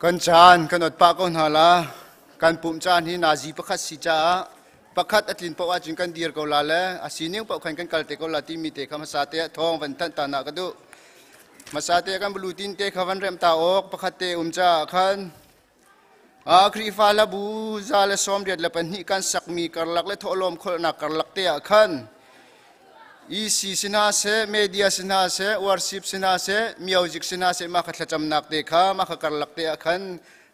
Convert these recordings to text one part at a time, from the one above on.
Kan caan kan ot pah ko hna la. Kan pumh caan hi nazi pakhat si caah pakhat a tlin paoh ahcun kan dir ko la le a sining paoh khan kan kal te ko la timi te kha hmasa te ah thawng van thanh ta na ka duh. Hmasa te kan bulu tin te kha van remh ta awk pakhat te um caah khan Khrihfa hlabu 182 kan sakmi karlak le thawhlawm kholhnak karlak te ah khan EC si hna seh, media si hna seh, worship si hna seh, music si hna seh, mah kha thlacamnak te kha mah kha karlak te ah khan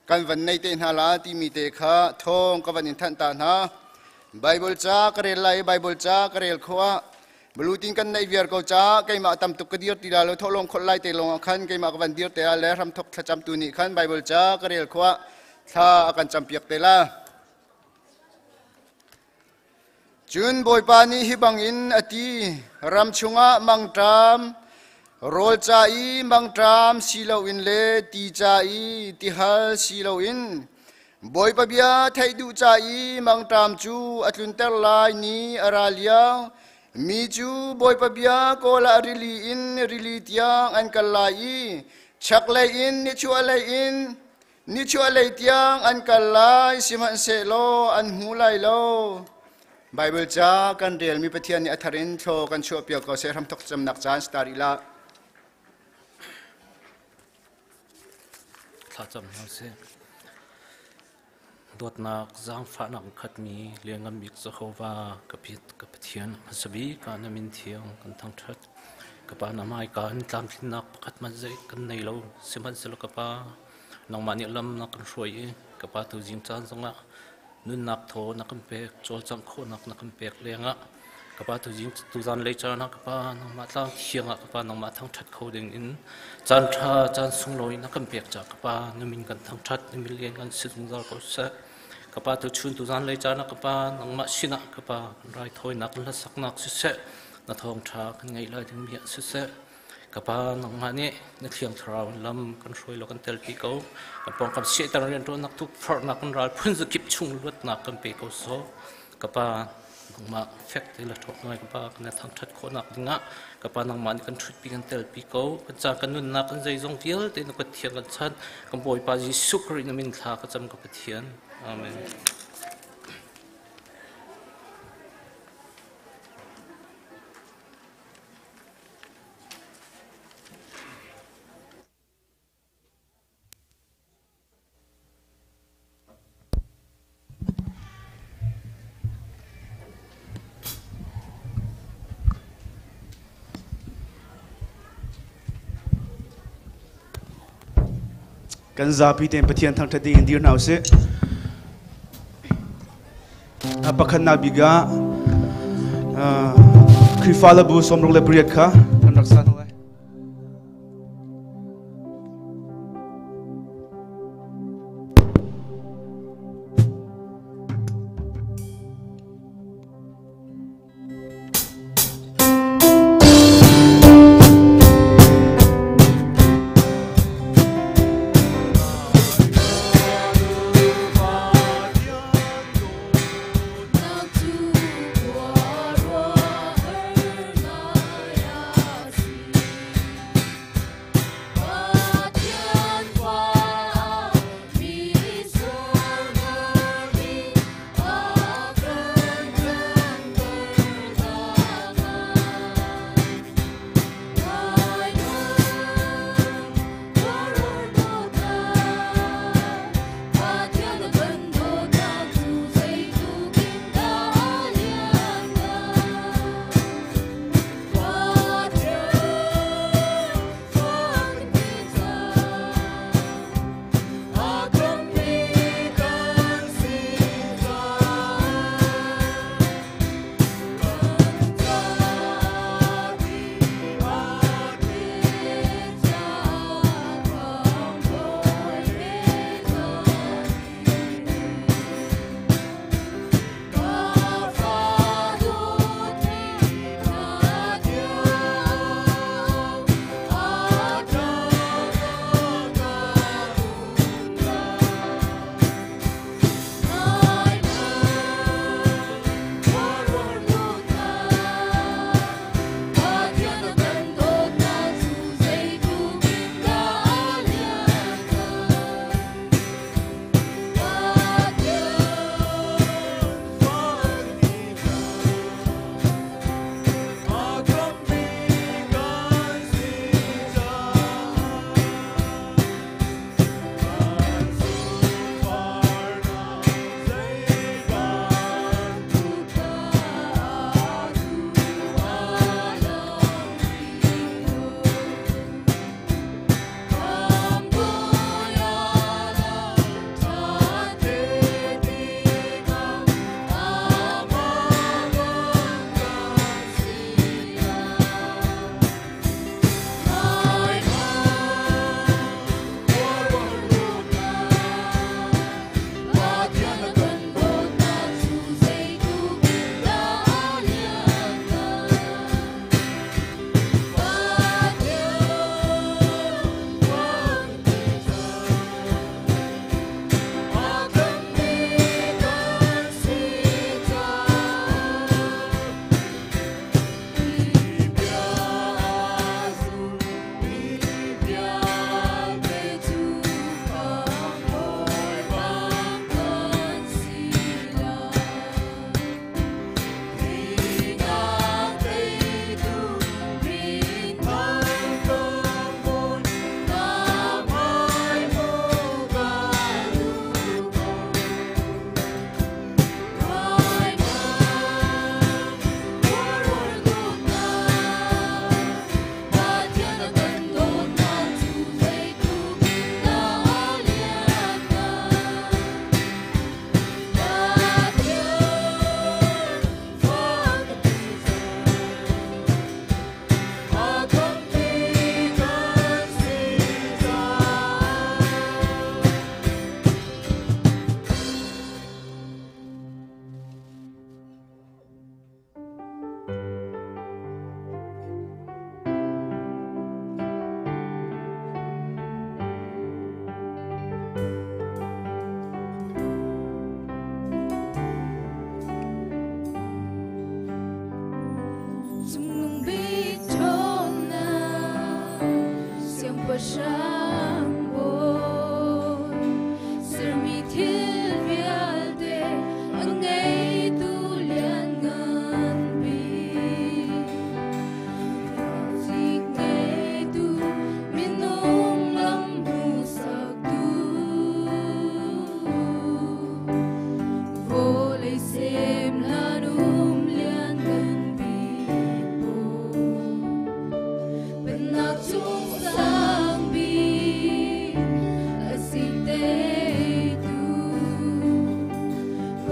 kan van nei te hna la timi te kha thawng ka van in thanh ta hna. Bible ca ka rel lai i Bible ca ka rel kho ah Blutin kan neih viar ko ca keimah tam tuk ka dir ti la lo tholong khol lai te lawng ah khan keimah ka van dir te ah le hramthok thlacam tu nih khan Bible ca ka rel kho ah thla a kan campiak te la. Cun Bawipa nih hi bangin a ti, ram chungah mangṭam, rawl ca i mangṭam si loin le ti ca i tihal si loin Bawipa bia theih duh ca i mangṭam cu a tlunter lai ni a ra lio. Mi cu Bawipa bia kawl ah rili in rili tiang an kal lai i chaklei in nichuahlei in nichuahlei tiang an kal lai, sihmanhsehlaw an hmu lai lo. Baibal ca kan relmi Pathian nih a thar in thlaw kan chuahpiak ko seh hramthok camnak caan star ila. Thlacam hna sih. Dawtnak zaangfahnak khatmi lianngan bik Jehovah ka pit ka Pathian hmasa bik ah na min thiang kan thangṭhat. Ka Pa na hmaika in tlamtlinnak pakhat hmanh zei kan nei lo. Sihmanhsehlaw ka Pa, nangmah nih lam na kan hruai i ka Pa tuzing caan zongah nunnak thaw na kan pek, cawlcangh khawhnak na kan pek lengah Ka pa tuzing tuzan lei caan ah ka pa nangmah tlang thiang ah ka pa nangmah thangṭhat kho ding in caan ṭha caan sunglawi na kan pek ca ka pa na min kan thangṭhat na min lian kan si zungzal ko seh. Ka pa tuchun tuzan lei caan ah ka pa nangmah sinah ka pa kan raithawinak kan hlasaknak siseh na thawngṭha kan ngeih lai dingmi ah siseh ka pa nangmah nih na thiang thlarau in lam kan hruai law kan telpi ko kan pawngkam sehter rianṭuannak tukforhnak kan ral phun zakip chung luatnak kan pe ko sawh ka pa nangmah fek te la ṭhawk ngai ka pa kan thangṭhat khawhnak dingah ka pa nangmah nih kan ṭhutpi kan telpi ko kan ca kan nunnak kan zeizong vialte na Pathian kan chan kan Bawipa Jesuh Khrih na min thla ka cam ka Pathian amen. Kan zapi tein Pathian thangṭhat ding in dir hna usih. Pakhatnak bik ah Khrihfa labu 68 kha kan rak sa hna lai.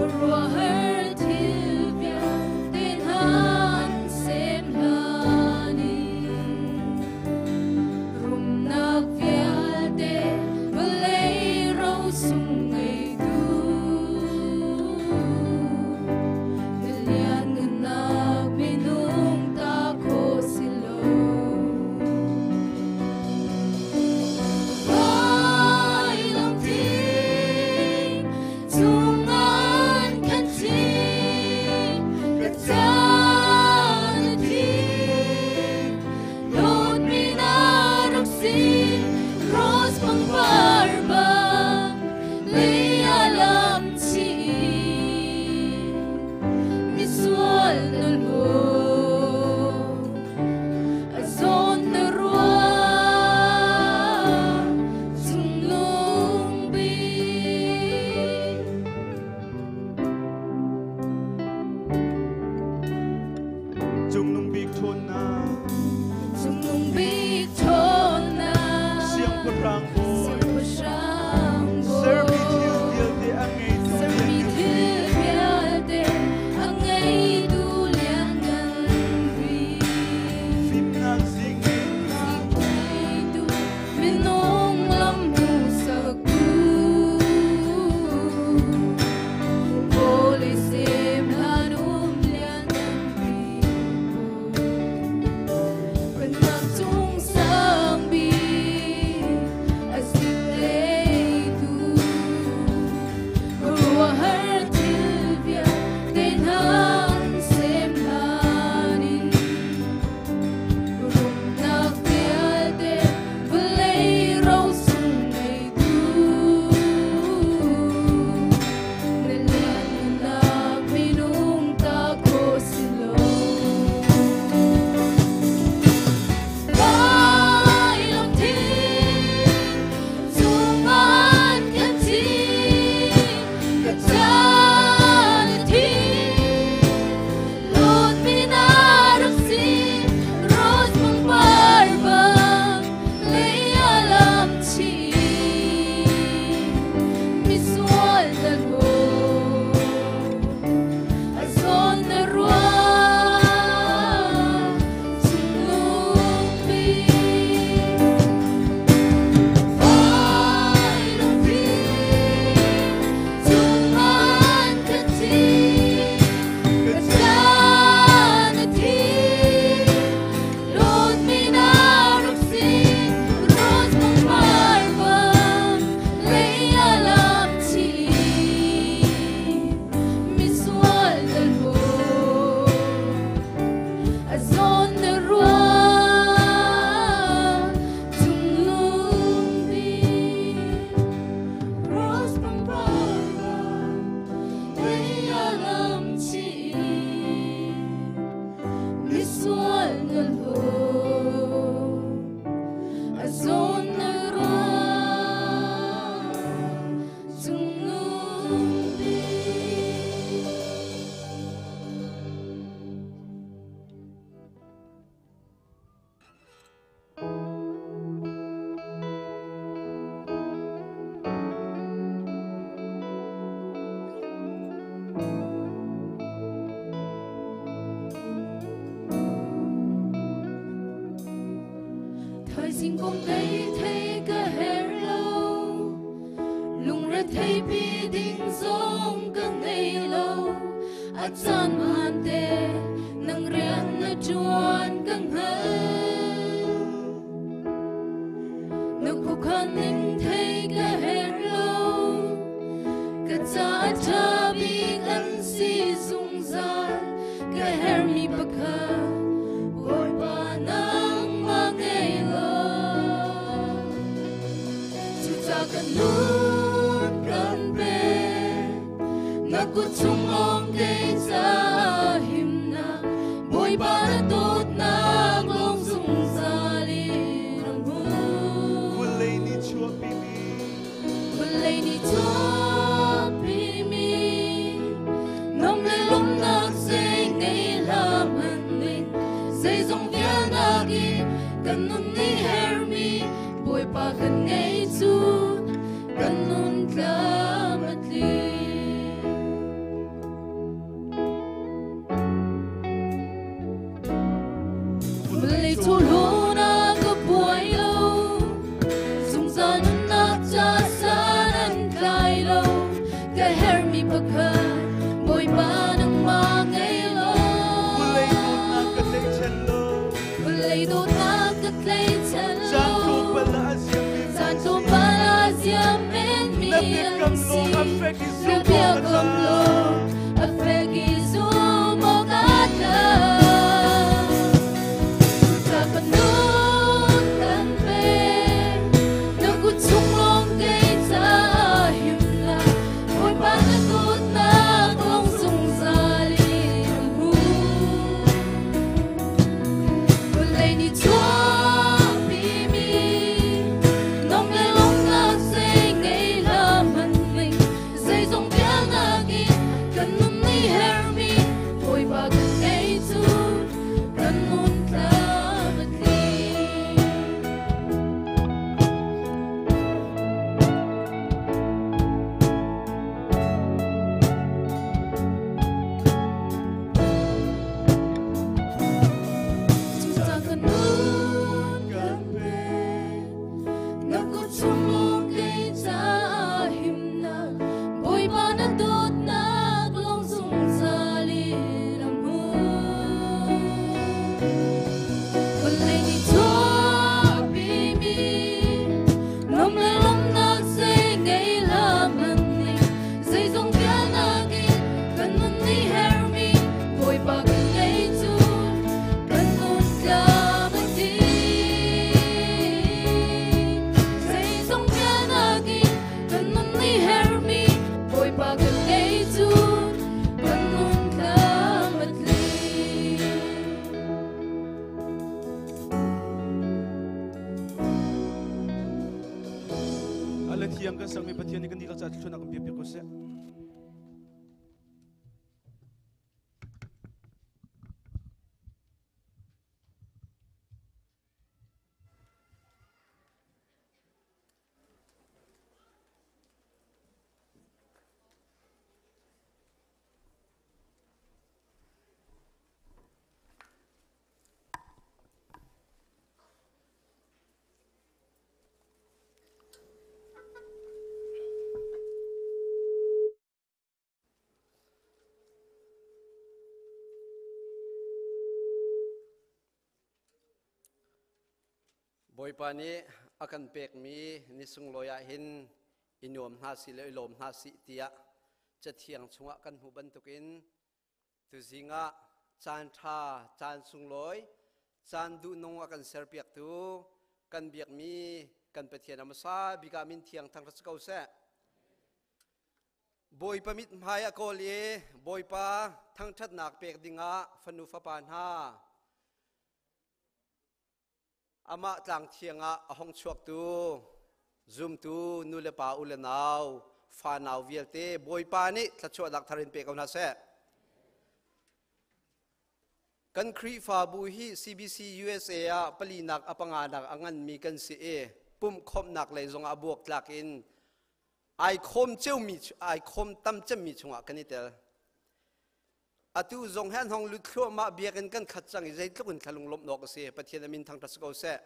Khuaruahhar thil vialte hna an sem hlan in rumnak vialte vawlei rosung ngeitu na lianngannak minung ta khawh si lo. Vailam thing cungan kan thing ka caan a thi dawtmi na rak si rose pangpar bang lei ah lam chih misual na lawm a zawn na ruah cungnung bik. Cungnung bik ṭhawnnak Cungnung bik ṭhawnnak Siangpahrang bawi Siangpahrang bawi Sermi thil vialte a ngeitu Sermi thil vialte a ngeitu lianngan bik Fimnak zing Ngeitu minung lam hmuhsaktu Vawlei sem hlan um lianngan bik Pennak cung sang bik a sitleitu Khuaruahhar thil vialte hna an sem hlan in rumnak vialte vawlei rosung ngeitu na lianngannak minung ta khawh si lo. Vailam thing cungan kan thing ka caan a thi Lawtmi na rak si rose pangpar bang lei ah lam chih misual na lawm a zawn na ruah cungnung bik. Vailam thing cungan kan thing ka caan a thi Lawtmi na rak si rose pangpar bang lei ah lam chih misual na lawm a zawn na ruah cungnung bik rose pangpar bang lei ah lam chih misual na lawm a zawn na ruah cungnung bik. Thaizing kong kei thei ka her lo lungre thei pi ding zong ka ngei lo a caan man te nang rian na tuan ka hngal na khuakhan ning thei ka her lo ka ca tha bik an si zungzal ka her mi pakhat Bawipa nangmah ngei lo cuca kan nun kan pe na kut chung om kei ca himnak Bawipa na dawtnak lawng zungzal in a hmun. Vawlei nih chuahpimi Vawlei nih chuahpimi nom le lomnak zei ngei hlah hmanh ning zeizong vialnak i kan nun nih hermi Bawipa kan ngei cu kan nun tlam a tling. pakhat Bawipa nangmah ngei law Vulei dawtnak ka tlaihchan lo Vulei dawtnak ka tlaihchan lo Caan tlawmpal ah a ziam men Caan tlawmpal ah a ziam menmi Na biakam an si lawng a fek i Na zumh awk a biakam tlak lawng a fek i zumh awk a tlak Cucaah ka nun kan pek Na kut chung lawng kei caah himnak Bawipa na dawtnak lawng zungzal in a hmun. Vawlei nih chuahpimi nom le lawmhnak zei ngei hlah hmanh ning zeizong vialnak in kan nun nih herhmi Bawipa kan ngei cu kan nun tlam a tling. Cucaah ka nun kan pek na kut chung lawng kei caah himnak Bawipa na dawtnak lawng zungzal in a hmun. Vawlei nih chuahpimi nom le lawmhnak zei ngei hlah hmanh ning zeizong vialnak in kan nun nih herhmi Bawipa kan ngei cu kan nun tlam a tling. Zeizong vialnak in kan nun nih herhmi Bawipa kan ngei cu kan nun tlam a tling. Ale thiang kan sakmi Pathian nih kan dihlak caah thluachuahnak kan piak ko seh. Bawipa nih a kan pekmi ni sunglawi ah hin i nuam hna sih le i lawm hna sih tiah Cathiang chungah kan hmuh bantukin tuzing ah caan ṭha, caan sunglawi, caan duhnung a kan serpiaktu kan biakmi kan Pathian a hmasa bik ah min thiang thangṭhat si ko seh. Bawipa mithmai a kawl i Bawipa thangṭhatnak pek dingah fanu fapa hna amah tlang thiang ah a hong chuaktu zumtu nu le pa u le nau fanau vialte Bawipa nih thluachuahnak thar in pe ko hna seh. Kan Khrihfabu hi CBC USA ah palinak a panganak a nganmi kan si i pumhkhawmhnak lei zongah a buaktlak in ai khawm ceumi ai khawm tam cemmi chungah kan i tel. Atu zong he an hong lut thluahmah biakinn kan khat cang i zeitluk in thlalung lawmh awk a si. Pathian a min thangṭhat si ko seh.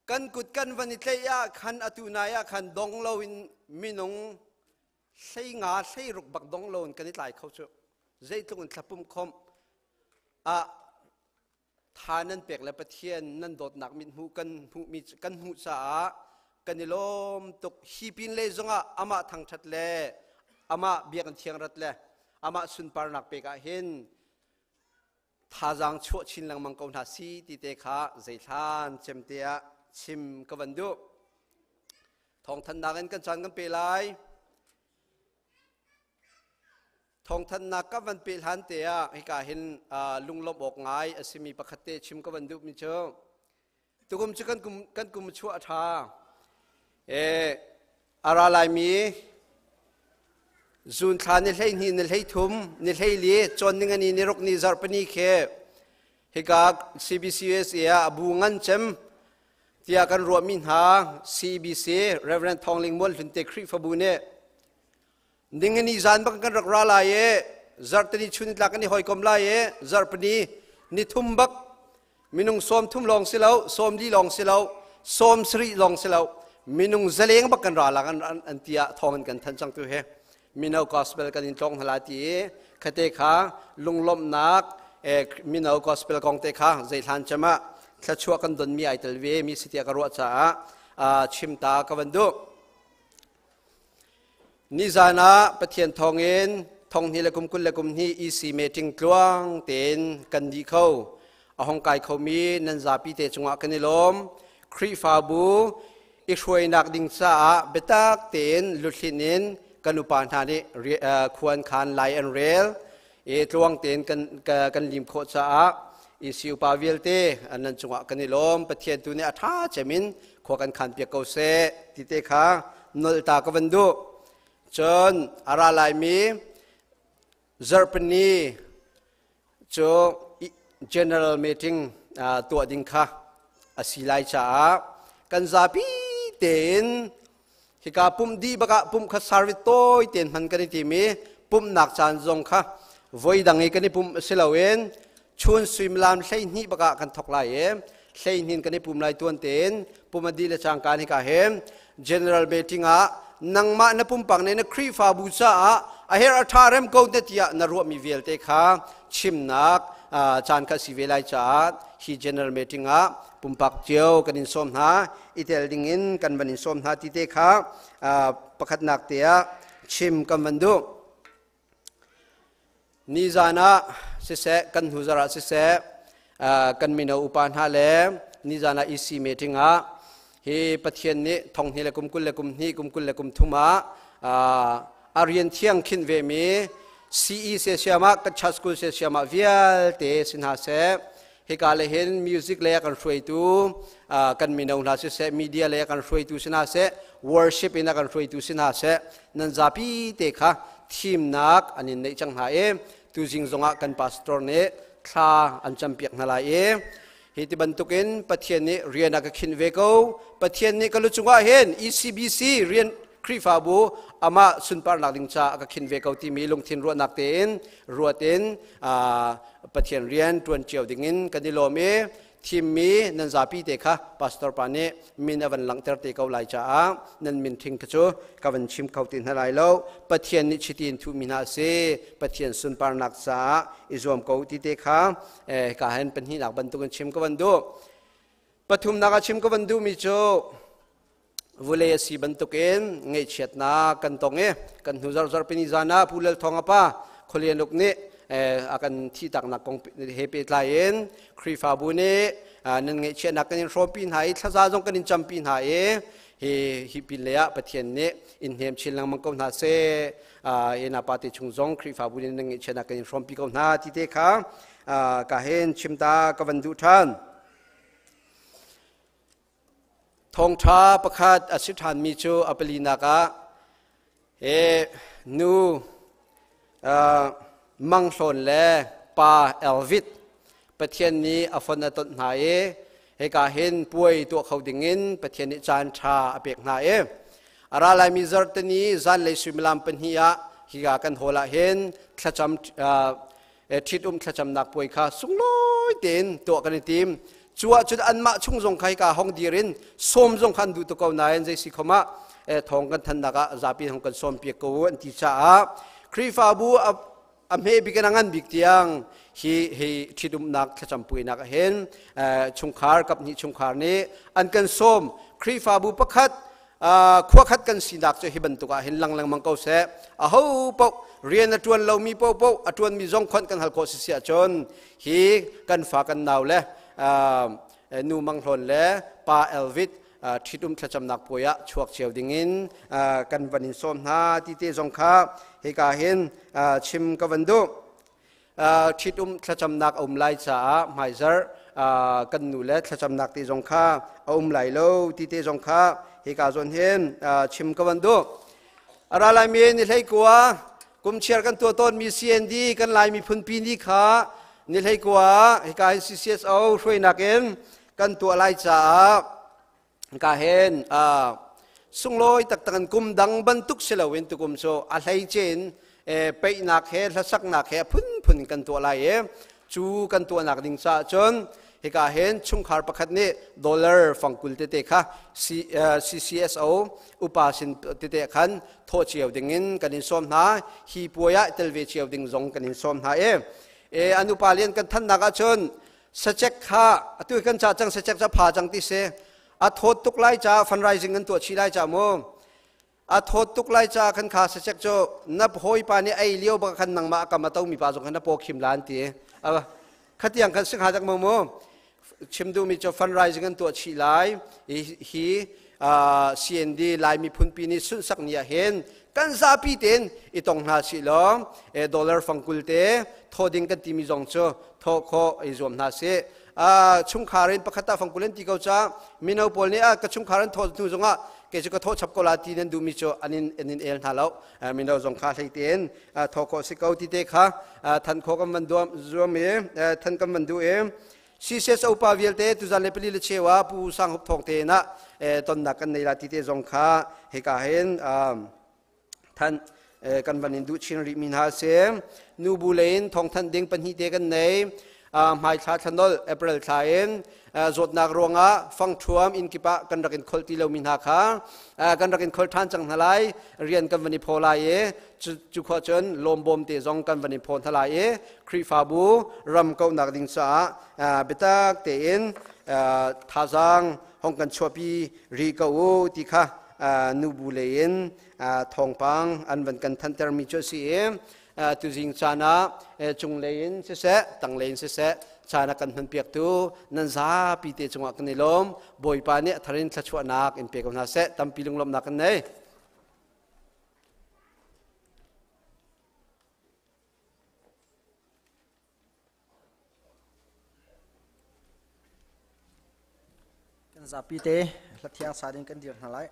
Kan kut kan van i tlaih ah khan atu nai ah khan dong loin minung 15 16 bak dong loin kan i tlai kho cu. Zeitluk in thlapum khawmh ah tha nan pek le Pathian nan dawtnak mit hmuh kan hmuhmi kan hmuh caah kan i lawm tuk. Hi pin lei zongah amah thangṭhat le amah biakinn thiang rat le amah sunparnak pek ah hin thazaang chuah chin lengmang ko hna si ti te kha zeihlan cem te ah chim ka van duh. Thawngthannak in kan caan kan pe lai. Thawngthannak ka van pe hlan te ah hika hin lunglawmh awk ngai a simi pakhat te chim ka van duhmi cu tukum cu kan kum chuah a ṭha. A ra laimi zun thla ni 12 ni 13 ni 14 cawn ningani ni ruk ni zarhpini khi hika CBCUSA ah a bu ngan cem tiah kan ruahmi hna CBC Reverend Thawng Ling Mual Hlun te Khrihfabu nih ningani zan bak kan rak ra lai i zarhteni chun tlak kan i hawikom lai i zarhpini ni thum bak minung 30 lawng si lo, 40 lawng si lo, 70 lawng si lo, minung zaleng bak kan ra la an tiah thawng in kan thanh cang tu he. Mino Gospel kan in tlawng hna lai ti i khate kha lunglawmhnak mino gospel kong te kha zeihlan cem ah thluachuah kan donmi ai tel ve mi si tiah ka ruah caah chim ta ka van duh. Nizan ah Pathian thawngin thonghnih le kum 22 EC meeting tluang tein kan dih kho. A hong kai khomi nan zapi te cungah kan i lawm. Khrihfabu i hruainak ding caah biatak tein luthlin in kan upa hna nih khuan khan lai an rel i tluang tein kan lim khawh caah EC upa vialte nan cungah kan i lawm. Pathian tu nih a ṭha cem in khua kan khan piak ko seh ti te kha nolh ta ka van duh. Cun a ra laimi zarhpini cu general meeting tuah ding kha a si lai caah kan zapi tein hika pumh dih bakah pumh kha service tawi tein hman kan i tim i pumhnak caan zong kha voi dang i kan i pumh si loin chun suimilam 12 bakah kan thok lai i hleihnin kan i pum lai. Tuan tein pum a dih le cangka hika hin general meeting ah nangmah na pumpak nih na Khrihfabu caah a her a ṭha rem ko te tiah na ruahmi vialte kha chimnak caan kha si ve lai caah hi general meeting ah pumpak cio kan in sawm hna, i tel ding in kan van in sawm hna ti te kha pakhatnak te ah chim kan van duh. Nizan ah siseh, kan hnu zarh ah siseh, kan mino upa hna le nizan ah EC meeting ah hi Pathian nih thonghnih le kum 22, kum 23 ah a rian thiang khinh ve mi CE se siam ah, kan church school se siam ah vialte si hna seh, hika le hin music le kan hruaitu kan mino hna siseh, media le kan hruaitu si hna seh, worship in a kan hruaitu si hna seh, nan zapi te kha thimnak an in neih cang hna i tuzing zongah kan pastor nih thla an campiak hna lai i hi ti bantukin Pathian nih rian a ka khinh ve ko, Pathian nih ka lu cungah hin ECBC rian Khrihfabu amah sunparnak ding ca a ka khin ve ko timi lungthin ruahnak tein ruat in Pathian rian ṭuan cio dingin kan i lawm i thimmi nan zapi te kha pastor pa nih min a van langhter te ko lai caah nan min ṭhing kha cu ka van chim kho ti hna lai lo. Pathian nih chiti in thuhmi hna a si. Pathian sunparnak caah i zuam ko ti te kha ka hen pahnihnak bantukin chim ka van duh. Pathumnak ah chim ka van duhmi cu vulei a si bantukin ngaihchiatnak kan tong i kan hnu zarh zarhpini zan ah Pu Lal Thawng a pa Khualian Uk nih a kan thihtaknak kong he pehtlai in Khrihfabu nih nan ngaihchiatnak kan in hrawmpi hna i thlaza zong kan in campi hna i hi hi pin lei ah Pathian nih in hnem chin lengmang ko hna seh, ena pa te chung zong Khrihfabu nih nan ngaihchiatnak kan in hrawmpi ko hna ti te kha ka hen chim ta ka van duh ṭhan. Thawngṭha pakhat a si ṭhanmi cu a palinak ah he nu Mang Hlawn le pa Elvit Pathian nih a fon a tonh hna i hika hin puai tuah kho dingin Pathian nih caan ṭha a pek hna i a ra laimi zarhteni zanlei suimilam 2 ah hika kan hall ah hin thlacam ṭhitum thlacamnak puai kha sunglawi tein tuah kan i tim. Cu ahcun anmah chung zong kha hika hong dir in sawm zong kha an duh tuk ko nain zei si khom ah thawng kan thannak ah zapi hong kan sawm piak ko an ti caah Khrihfabu a hme bik in a ngan bik tiang hi hi ṭhitumnak thlacam puainak ah hin chungkhar kaphnih chungkhar nih an kan sawm. Khrihfabu pakhat khua khat kan sinak cu hi bantuk ah hin lang lengmang ko seh. Aho paoh rian a ṭuan lomi paohpaoh, a ṭuanmi zong khonh kan hal khawh si si ahcun hi kan fa kan nau le nu Mang Hlawn le pa Elvit ṭhitum thlacamnak puai ah chuak cio dingin kan van in sawm hna ti te zong kha hika hin chim ka van duh. Ṭhitum thlacamnak a um lai caah hmaizarh kan nu le thlacamnak ti zong kha a um lai lo ti te zong kha hika zawn hin chim ka van duh. A ra laimi ni 19 kum chiar kan tuah tawnmi CND kan Lai miphun pi ni kha ni 19 hika hin CCSO hruainak in kan tuah lai caah ka hen sunglawi taktak in kum dang bantuk si loin tukum cu a hleice in peihnak he hlasaknak he a phunphun kan tuah lai i cu kan tuahnak ding caah cun Hika hin chungkhar pakhat nih dollar fangkul tete kha CCSO upa sin tete khan thawh cio ding in kan in sawm hna. Hi puai ah tel ve cio ding zong kan in sawm hna e. E an upa lian kan thannak ahcun sachek kha atu kan ca cang sachek ca pha cang ti se a thawt tuk lai ca fundraising kan tuah chi lai ca mu a thawt tuk lai ca kan kha sachek cu na hawi pa nih ei lio bak khan nangmah kam a to mi pa zong khan na paw khim lan ti khatiang kan sing ha dak mu mu chim duh mi cu fundraising an tuah chih lai hi CND Lai miphun pi nih sunhsak ni ah hin kan zapi tein i tong hna sih law dollar fangkul te thaw ding kan timi zong cu thaw khawh i zuam hna sih. Chungkhar in pakhat ah fangkul an ti ko ca mino pawl nih ka chungkhar an thaw hnu zongah kei cu ka thaw chap ko la ti nan duhmi cu an in el hna lo. Mino zong kha hlei tein thaw khawh si ko ti te kha than khawh kan van zuam i than kan van duh i CCS upa vialte tuzan le pali le cheu ah Pu Sang Hup Thawng te na tonnak kan nei la ti te zong kha hika hin than kan van in duh chin rih mi hna si. Nu bu lein thong than ding pahnih te kan nei. Hmai thla thlanol April thla in zawtnak ruangah fangthuam inn kip ah kan rak in khol ti lomi hna kha kan rak in khol ṭhan cang hna lai. Rian kan van i phaw lai i cu khua cun lawmbawm te zong kan van i phaw hna lai i Khrihfabu ram kauhnak ding caah biatak tein thazaang hong kan chuahpi rih ko u ti kha nubu lei in thawngpang an van kan thantermi cu a si i tuzing caan ah cunglei in siseh tanglei in siseh caan a kan hmanpiaktu nan zapi te cungah kan i lawm. Bawipa nih a thar in thluachuahnak in pe ko hna seh. Tampi lunglawmhnak kan nei. Kan zapi te hlathiang sa ding kan dir hna lai.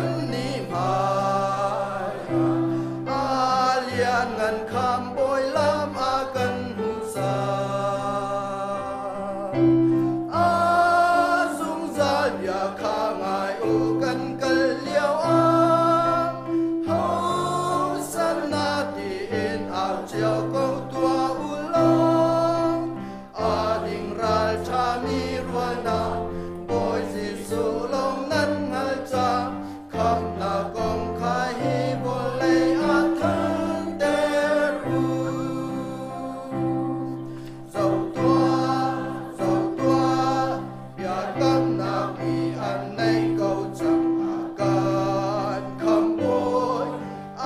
kan ni hmai a lian ngan kham bawi lam a kan hmuhsak. A zungzal bia kha ngai u kan kal lio ah Hosanna tiin au cio ko tuah u law a ding ral ṭhami rualnak Bawi Jesuh lawng nan hngal ca khamhnak kong kha hi vawlei ah thanter u. Zoh tuah, zoh tuah, biakamnak i an neih ko cang a kan khamhbawi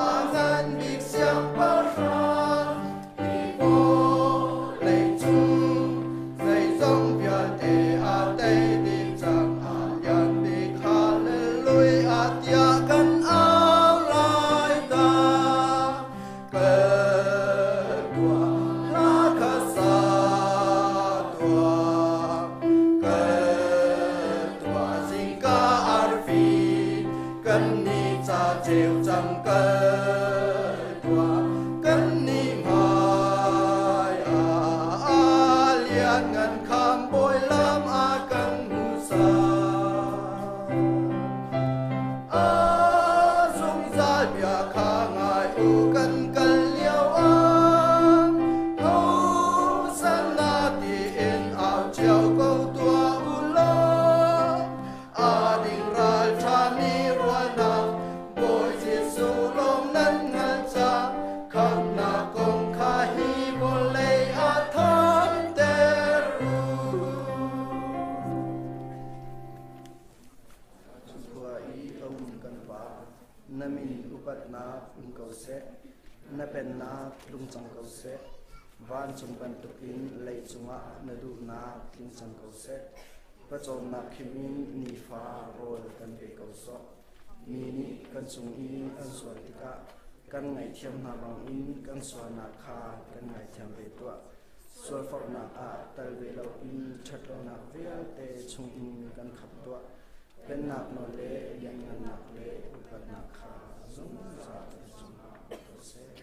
a ngan bik siangpahrang hi vawlei cung zeizong vialte a tei dih cang a lian bik hallelujah tiah kan au lai ta. Kal tuah, hla kha sa tuah. Kal tuah, zingka arfi, kan ni ca ceu cang kal tuah. Kan ni hmai ah a lian ngan kham bawi lam a kan hmuhsak. A zungzal bia kha ngai u kan kal lio ah Hosanna tiin au cio ko tuah u law a ding ral ṭhami ruahnak Bawi Jesuh lawng nan hngalh ca khamhnak kong kha hi vawlei ah thanter u. Khua i a um kan Pa, na min upatnak um ko seh, na pennak tlung cang ko seh, vancung bantukin leicung ah na duhnak tling cang ko seh. Pawcawmnak khim in nifa rawl kan pe ko sawh. Mi nih kan cung i an sual tikah kan ngaihthiam hna bangin kan sualnak kha kan ngaithiam ve tuah. Sualforhnak ah tal ve loin ṭhatlonak vialte chungin kan khamh tuah. Pennak nawl le lianngannak le upatnak kha zungzal na cungah um ko seh.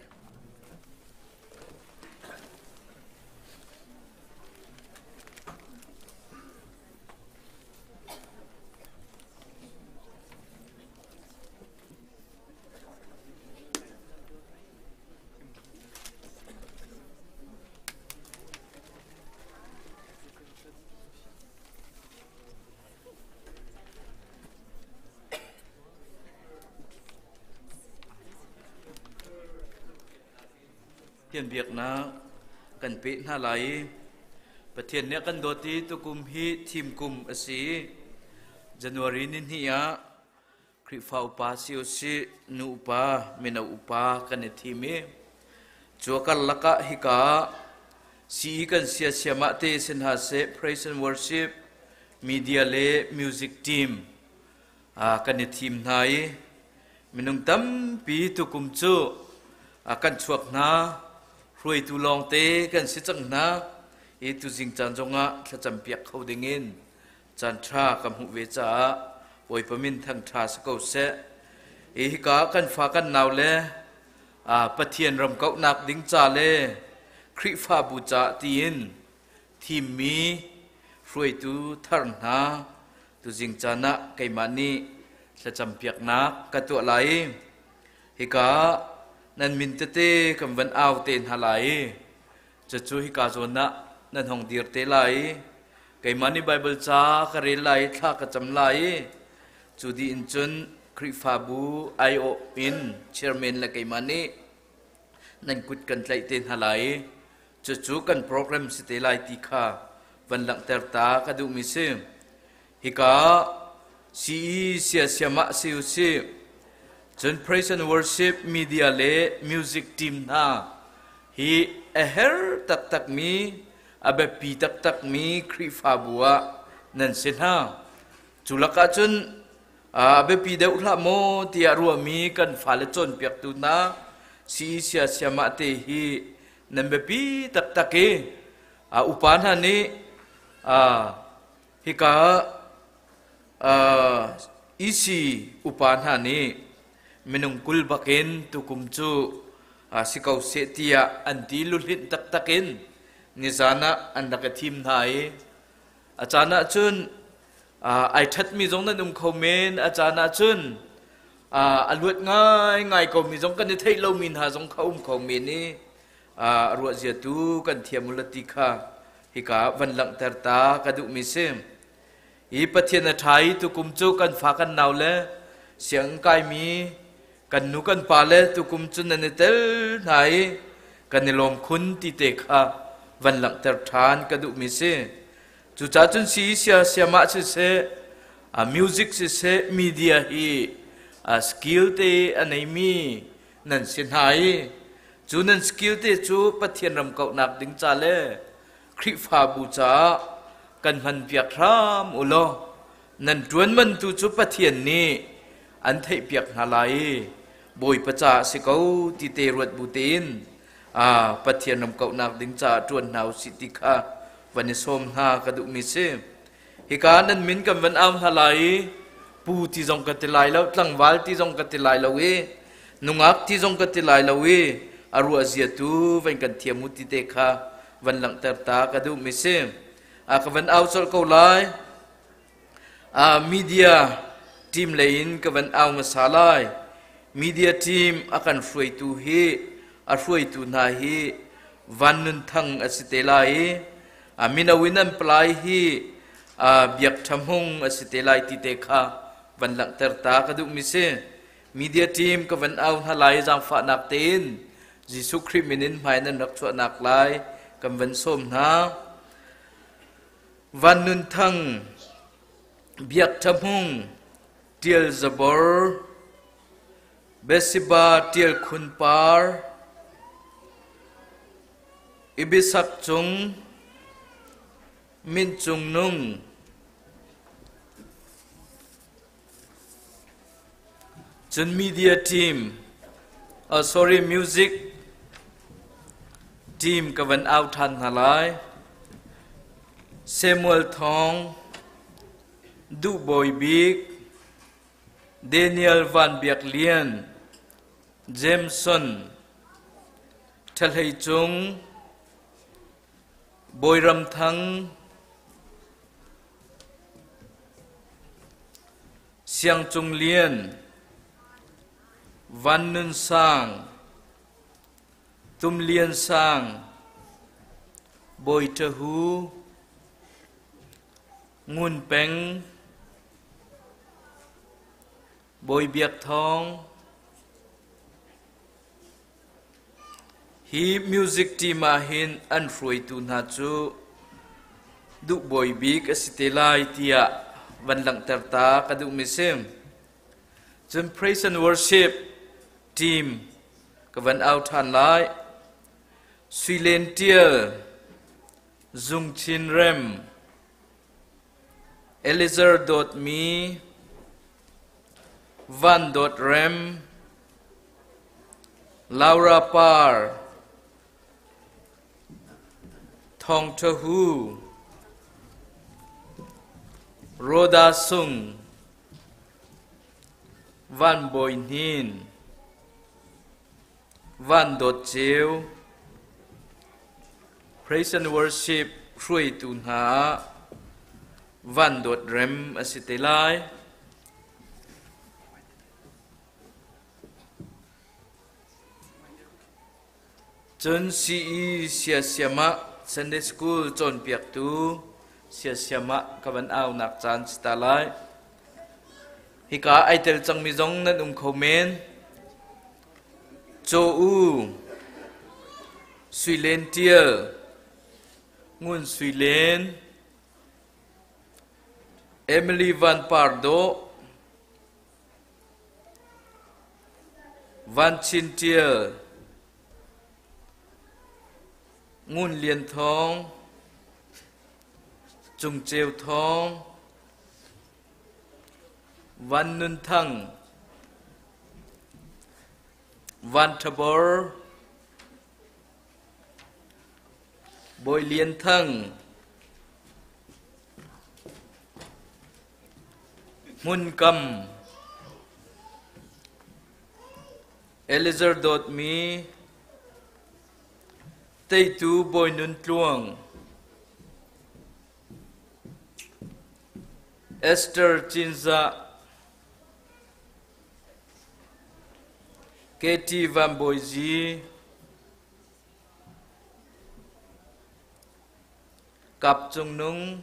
Pathian biaknak kan peh hna lai i Pathian nih a kan dawt i tukum hi thim kum a si i January ni hnih ah Khrihfa upa si usih, nu upa, mino upa kan i thim i cu a karlak ah hika CE kan sia siamah te si hna seh praise and worship media le music team kan i thim hna i minung tampi tukum cu kan chuak hna hruaitu lawngte kan si cang hna i tuzing caan zongah thlacam piak kho dingin Caanṭha ka hmuh ve caah Bawipa min thangṭha si ko seh. Hi hika kan fa kan nau le Pathian ram kauhnak ding ca le Khrihfabu ca tiin thimmi hruaitu thar hna tuzing caan ah keimah nih thlacampiaknak ka tuah lai i hika nan min tete kan van au te hna lai i Cucu hika zawn ah nan hong dir te lai i keimah nih Baibal ca ka rel lai i thla ka cam lai i cu dih in cun Khrihfabu aiawh in chairman le keimah nih nan kut kan tlaih te hna lai i cucu kan program si te lai ti kha van langhter ta ka duhmi si. Hika CE siasiam ah si u sih. Cun praise and worship media le music team hna hi a her taktakmi, a biapi taktakmi Khrihfabu ah nan si hna. Cu lakah cun a biapi deuh hlah maw tiah ruahmi kan fale cawnpiaktu hna CE siasiam ah te hi nan biapi taktak i upa hna nih hika EC upa hna nih minung 20 bakin tukum cu si ko seh tiah an ti luhlinh taktak in nizan ah an rak i thim hna i a caan ah cun ai ṭhatmi zong nan um kho men, a caan ah cun a luat ngaingai komi zong kan i theih lomi hna zong kha um kho men i a ruahzia tu kan thiam u la ti kha hika van langhter ta ka duhmi si. Hi Pathian a ṭha i tukum cu kan fa kan nau le sianginn kaimi kan nu kan pa le tukum cu nan i tel hna i kan i lawm khun ti te kha van langhter ṭhan ka duhmi si. Cucaah cun si sia siamah siseh, music siseh, media hi skill te a neimi nan si hna i cu nan skill te cu Pathian ram kauhnak ding ca le Khrihfabu caah kan hmanpiak hram u law nan ṭuan man tu cu Pathian nih an theihpiak hna lai i Bawipa caah si ko ti te ruat bu tein Pathian ram kauhnak ding caah ṭuan hna usih ti kha van i sawm hna ka duhmi si. Hika nan min kan van au hna lai i pu ti zong ka ti lai lo, tlangval ti zong ka ti lai lo i nungak ti zong ka ti lai lo i a ruah zia tu van kan thiam u ti te kha van langhter ta ka duhmi si. A ka van au colh ko lai. A media team lei in ka van au hmasa lai. Media team a kan hruaitu hi a hruaitu hna hi Van Nun Thang a si te lai i a mino in an palai hi Biak Ṭha Hmung a si te lai ti te kha van langhter ta ka duhmi si. Media team ka van au hna lai zaangfahnak tein Jesuh Khrih min in hmai nan rak chuahnak lai kan van sawm hna. Van Nun Thang, Biak Ṭha Hmung, Ṭial Zabor, Besiba Ṭial Khun Par, Ibisak Cung, Min Cung Nung, Cun media team, sorry music team ka van au ṭhan hna lai. Samuel Thawng, Duh Bawi Bik, Daniel Van Biak Lian, Jameson, Ṭha Hlei Cung, Bawi Ram Thang, Siang Cung Lian, Van Nun Sang, Tum Lian Sang, Bawi Ṭha Hu, Ngun Peng, Bawi Biak Thawng. Hi music team ah hin an hruaitu hna cu duh bawi bik a si te lai tiah van langhter ta ka duhmi si. Cun praise and worship team ka van au ṭhan lai. Suilen Ṭial, Zung Chin Rem, Eliezer Dawtmi, Van Dawt Rem, Laura Par, Thawng Ṭha Hu, Rhoda Sung, Van Bawi Hnin, Van Dawt Ceu, Praise and Worship hruaitu hna ah Van Dawt Rem a si te lai. Cun CE siasiam ah Sunday School cawnpiaktu siasiam ah ka van aunak caan si ta lai. Hika ai tel cangmi zong nan um kho men. Caw U, Sui Len Tial, Ngun Sui Len, Emily Van Par Dawh, Van Chin Ṭial, Ngun Lian Thawng, Cung Ceu Thawng, Van Nun Thang, Van Ṭha Bor, Bawi Lian Thang. Hmunkam Eliezer dawtmi Teitu Bawi Nun Tluang Esther Cinzah Katie Van Bawi Zi Kap Cung Nung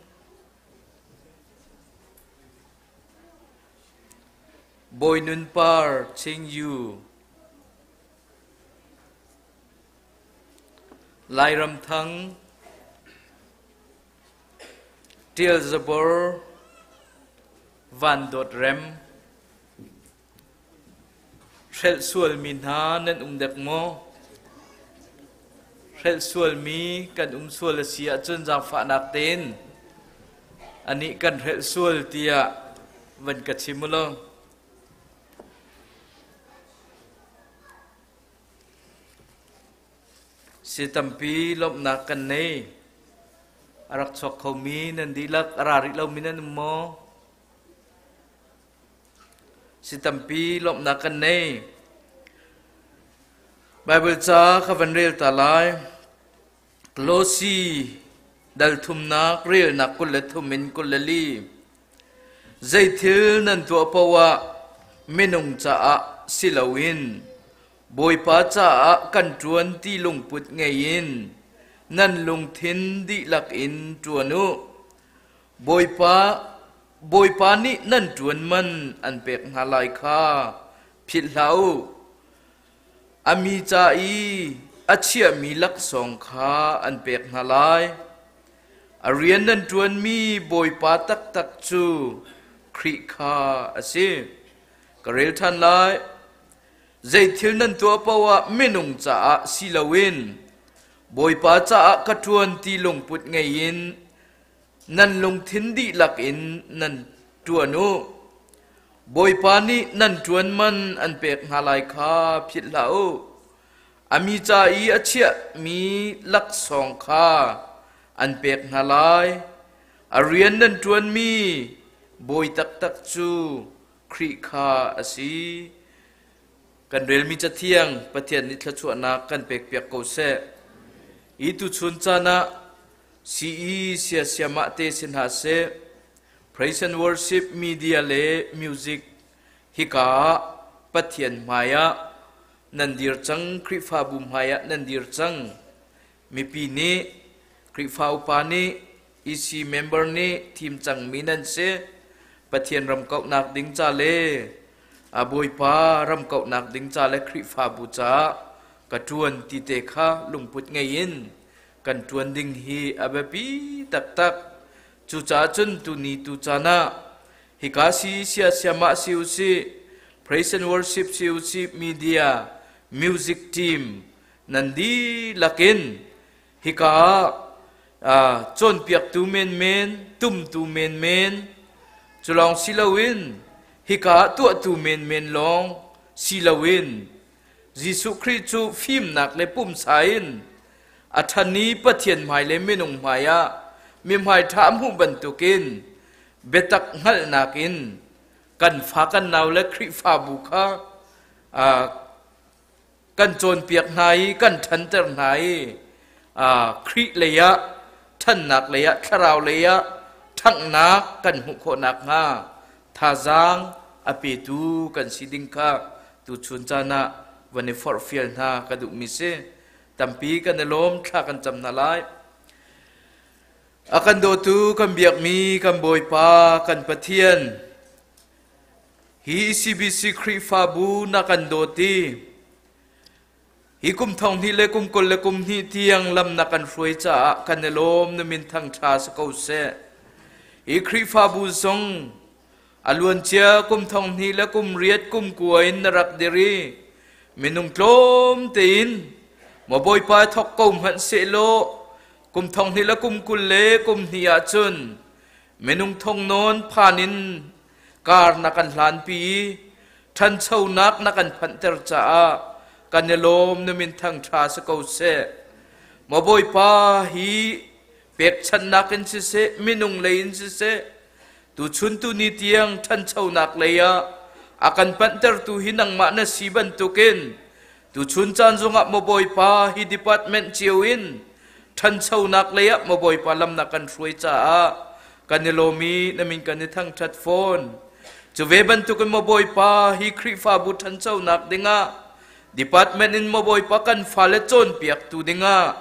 Bawi Nun Par Ching Yu Lairam Thang Ṭial Zabor Van Dawt Rem Hrelh sualmi hna nan um dek maw? Hrelh sualmi kan um sual a si ahcun zaangfahnak tein anih kan hrelh sual tiah van ka chim u law. Si tampi lawmhnak kan nei. A rak chuak khomi nan dihlak a ra rih lomi nan um maw? Si tampi lawmhnak kan nei. Baibal ca ka van rel ta lai. Kolosi dal thumnak relnak 23 in 24. Zeithil nan tuah paoh ah minung caah si loin Bawipa caah kan ṭuan ti lungput ngei in nan lungthin dihlak in ṭuan u. Bawipa, Bawipa nih nan ṭuan man an pek hna lai kha philh hlah u. A mi ca i a chiahmi laksawng kha an pek hna lai. A rian nan ṭuanmi Bawipa taktak cu Khrih kha a si. Ka rel ṭhan lai. Zeithil nan tuah paoh ah minung caah si loin Bawipa caah ka ṭuan ti lungput ngei in nan lungthin dihlak in nan ṭuan u. Bawipa nih nan ṭuan man an pek hna lai kha philh hlah u. A mi ca i a chiahmi laksawng kha an pek hna lai. A rian nan ṭuanmi bawi taktak cu Khrih kha a si. Kan relmi Cathiang Pathian nih thluachuahnak kan pekpiak ko seh. I tuchun caan ah CE siasiamah te si hna seh, Praise and Worship media le music hika ah Pathian hmai ah nan dir cang, Khrihfabu hmai ah nan dir cang. Mipi nih, Khrihfa upa nih, EC member nih thim cangmi nan si. Pathian ram kauhnak ding ca le a Bawipa ram kauhnak ding ca le Khrihfabu caah ka ṭuan ti te kha lungput ngei in kan ṭuan ding hi a biapi taktak. Cucaah cun tuni tu caan ah hika si siasiamah si usih, praise and worship si usih, media, music team nan dihlak in hika ah cawnpiaktu menmen, tumtu menmen, cu lawng si loin hika ah tuahtu menmen lawng si loin Jesuh Khrih cu fimnak le pumsa in a ṭhan i Pathian hmai le minung hmai ah mihmai ṭha a hmuh bantukin biatak hngalhnak in kan fa kan nau le Khrihfabu kha kan cawnpiak hna i kan ṭhanter hna i Khrih lei ah ṭhannak lei ah thlarau lei ah ṭhanghnak kan hmuh khawh nakhnga thazaang a petu kan si ding kha tuchun caan ah van i forhfial hna ka duhmi si. Tampi kan i lawm, thla kan cam hna lai. A kan dawtu kan biakmi kan Bawipa kan Pathian hi CBC Khrihfabu na kan dawt i hi kum thong hnih le kum 22 tiang lam na kan hruai caah kan i lawm na min thangṭha si ko seh. Hi Khrihfabu zong A luancia kum thong hnih le kum riat kum kua in na rak dir i minung tlawm tein maw Bawipa thawk ko hmanh sehlaw kum thong hnih le kum 22 ahcun minung thong nawn phan in kar na kan hlanpi i ṭhanchonak na kan phanhter caah kan i lawm na min thangṭha si ko seh. Maw Bawipa hi pekchanhnak in siseh minung lei in siseh. Tuchun tuni tiang ṭhanchonak lei ah a kan panhtertu hi nangmah na si bantukin tuchun caan zongah maw Bawipa hi department cio in ṭhanchonak lei ah maw Bawipa lam na kan hruai caah kan i lawm i na min kan i thangṭhat fawn. Cu ve bantukin maw Bawipa hi Khrihfabu ṭhanchonak dingah department in maw Bawipa kan fale cawnpiaktu dingah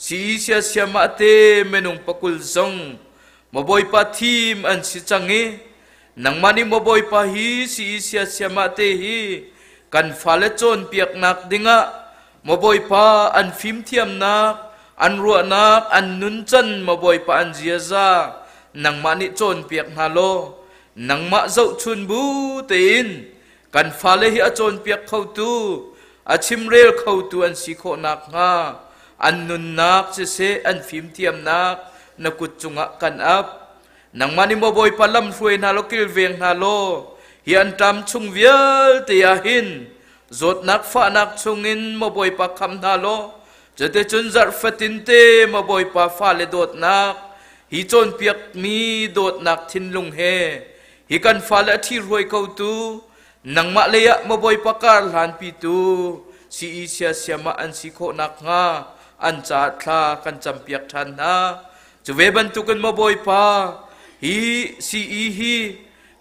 CE siasiamah te minung pakul zong maw Bawipa thim an si cang i nangmah nih maw Bawipa hi CE siasiamah te hi kan fale cawnpiaknak dingah maw Bawipa an fimthiamnak an ruahnak an nuncan maw Bawipa an ziaza nangmah nih cawnpiak hna law nangmah zohchun bu tein kan fale hi a cawnpiak khotu a chimrel khotu an si khawh nakhnga an nunnak siseh an fimthiamnak na kut cungah kan ap nangmah nih maw Bawipa lam hruai hna law kilveng hna law hi an ṭam chung vialte ah hin zawtnak fahnak chungin maw Bawipa kham hna law cuticun zarh fatin te maw Bawipa fale dawtnak hi cawnpiakmi dawtnak thinlung he Hi kan fale a ṭhihruai khotu nangmah lei ah maw Bawipa kar hlanpitu si i siasiam ah an si khawh nakhnga an caah thla kan campiak ṭhan hna. Cu ve bantukin maw Bawipa, hi CE hi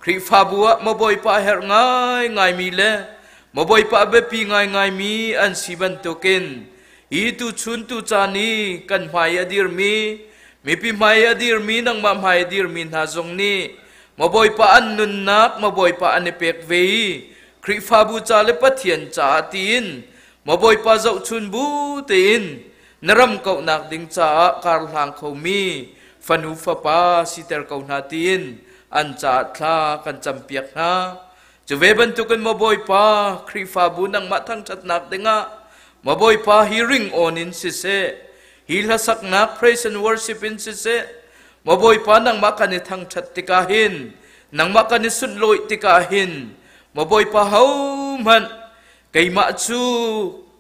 Khrihfabu ah maw Bawipa a herh ngaingaimi le maw Bawipa a biapi ngaingaimi an si bantukin hi tuchun tucaan i kan hmai a dirmi mipi hmai a dirmi nangmah hmai a dirmi hna zong nih maw Bawipa an nunnak maw Bawipa an i pek ve i Khrihfabu ca le Pathian caah tiin maw Bawipa zohchun bu tein na ram kauhnak ding caah kar hlang khomi fanu fapa siter ko hna tiin an caah thla kan campiak hna. Cu ve bantukin maw Bawipa Khrihfabu nangmah thangṭhatnak dingah maw Bawipa hi ringawn in siseh, hi hlasaknak praise and worship in siseh, maw Bawipa nangmah kan i thangṭhat tikah hin, nangmah kan i sunhlawih tikah hin, maw Bawipa hohmanh keimah cu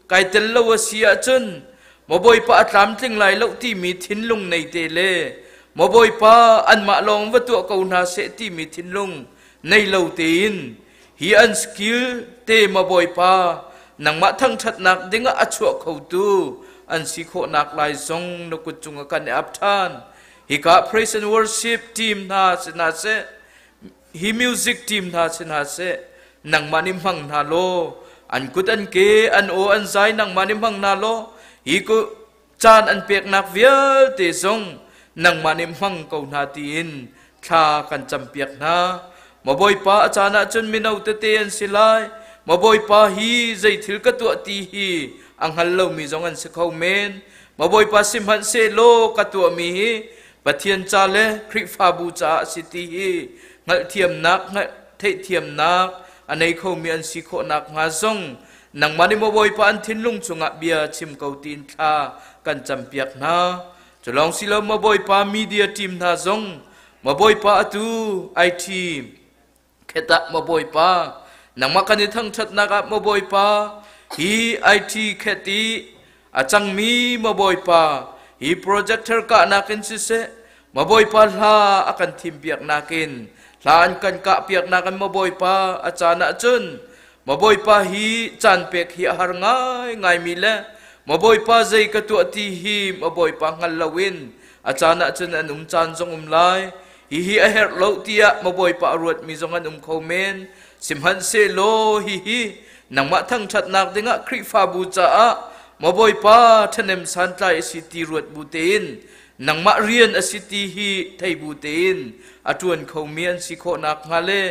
kai tel lo a si ahcun maw Bawipa a tlamtling lai lo timi thinlung nei te le maw Bawipa anmah lawng va tuah ko hna seh timi thinlung nei lo tein hi an skill te ma Bawipa nangmah thangṭhatnak dingah a chuah khotu an si khawhnak lai zong na kut cungah kan i ap ṭhan. Hika praise and worship team hna si hna seh, hi music team hna si hna seh, nangmah nih hmang hna law, an kut an ke an aw an zai nangmah nih hmang hna law, hi ku caan an peknak vialte zong nangmah nih hmang ko hna tiin thla kan campiak hna. Maw Bawipa a caan ahcun mino tete an si lai. Maw Bawipa hi zei thil ka tuah ti hi a hngal lomi zong an si kho men. Maw Bawipa sihmanhsehlaw ka tuahmi hi Pathian ca le Khrihfabu caah a si ti hi hngalhthiamnak theihthiamnak a nei khomi an si khawh nakhnga zong nangmah nih maw Bawipa an thinlung chungah bia chim ko tiin thla kan campiak hna. Cu lawng si lo maw Bawipa media team hna zong maw Bawipa atu IT khetah maw Bawipa nangmah kan i thangṭhatnak ah maw Bawipa hi IT khet i a cangmi maw Bawipa hi projector kahnak in siseh maw Bawipa hla a kan thimpiaknak in hla an kan kahpiaknak in maw Bawipa a caan ahcun Maw Bawipa hi caan pek hi a har ngaingaimi le Maw Bawipa zei ka tuah ti hi Maw Bawipa hngal loin a caan ahcun an um caan zong um lai. Hihi a herh lo tiah Maw Bawipa a ruatmi zong an um kho men. Sihmanhsehlaw hihi nangmah thangṭhatnak dingah Khrihfabu caah Maw Bawipa ṭhahnem santlai a si ti ruat bu tein nangmah rian a si ti hi thei bu tein a ṭuan khomi an si khawh nakhnga le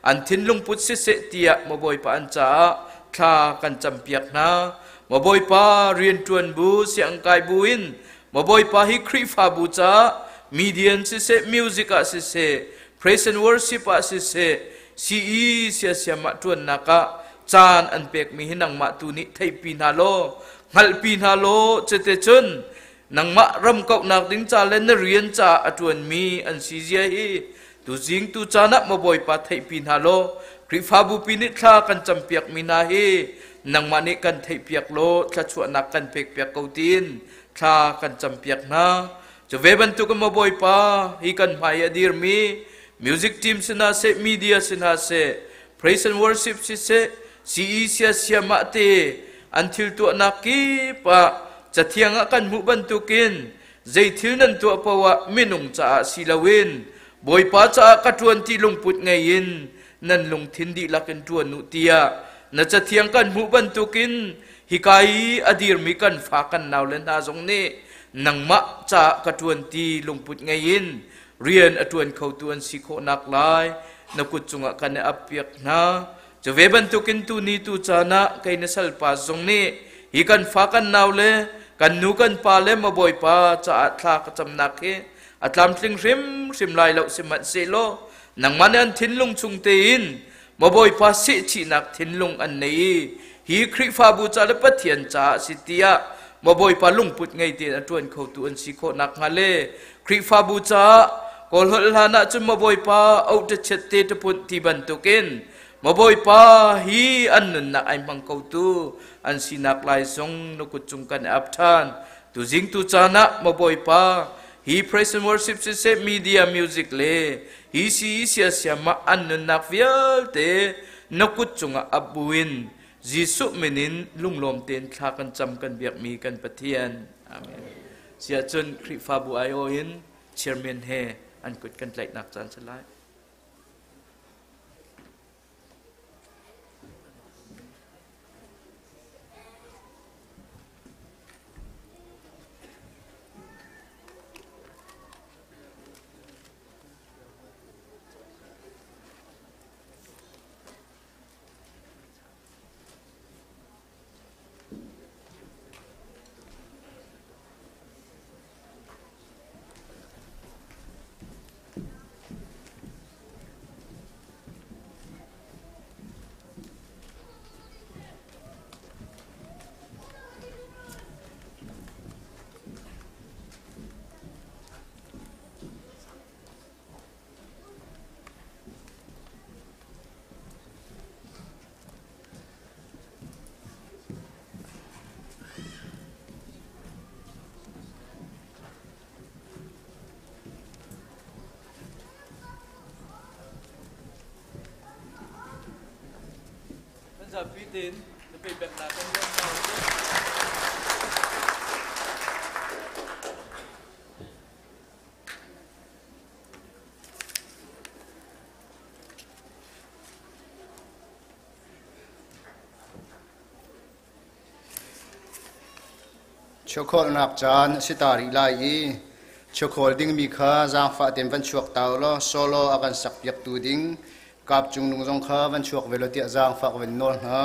an thinlung put siseh tiah maw Bawipa an caah thla kan campiak hna. Maw Bawipa rianṭuan bu siangkai bu in maw Bawipa hi Khrihfabu caah median siseh music ah siseh praise and worship ah siseh CE siasiam ah ṭuannak ah caan an pekmi hi nangmah tu nih theihpi hna law hngalhpi hna law cuti cun Nangmah ram kauhnak ding ca le na rian caah a ṭuanmi an si zia hi tuzing tu caan ah maw Bawipa theihpi hna law Khrihfabu pi nih thla kan campiakmi hna hi nangmah nih kan theihpiak law thluachuahnak kan pekpiak ko tiin thla kan campiak hna. Cu ve bantuk in maw Bawipa hi kan hmai i a dirmi Music team si hna seh, media si hna seh, praise and worship si seh, CE sia siamah te an thil tuahnak kip ah cathiang ah kan hmuh bantukin zei thil nan tuah paoh ah minung caah si loin Bawipa caah ka ṭuan ti lungput ngei in nan lungthin dihlak in ṭuan u tiah na cathiang kan hmuh bantukin hika i a dirmi kan fa kan naule hna zong nih nangmah caah ka ṭuan ti lungput ngei in rian a ṭuan khotu an si khawhnak lai na kut cungah kan i appiak hna. Cu ve bantukin tuni tu caan ah kei na salpa zong nih hi kan fa kan naule kan nu kan pa le ma Bawipa caah thla ka camnak hi a tlamtling hrimhrim lai lo sihmanhsehlaw nangmah nih an thinlung chung tein ma Bawipa sehchihnak thinlung an nei i hi Khrihfabu ca le Pathian caah si tiah ma Bawipa lungput ngei tein a ṭuan khotu an si khawh nakhnga le Khrihfabu caah Kawlholh hlan ah cun ma Bawipa oh ṭachet te ṭapunh ti bantukin ma Bawipa hi an nunnak ai hmang khotu an sinak lai zong na kut cung kan i ap ṭhan. Tuzing tu caan ah ma Bawipa hi praise and worship siseh media music le hi si siasia mah an nunnak vialte na kut cungah ap buin Jesuh min in lunglawm tein thla kan cam kan biakmi kan Pathian. Amen. Siah cun Khrihfabu aiawh in chairman he an kut kan tlaihnak caan si lai. Kan zapi tein na peknak kan lawm hna usih. Chawkhawlnak caan a si ta rih lai i chawkhawl dingmi kha zaangfah tein van chuak ta u law solo a kan sakpiaktu ding kap cung nung zong kha van chuak ve law tiah zaangfah ka van nawl hna.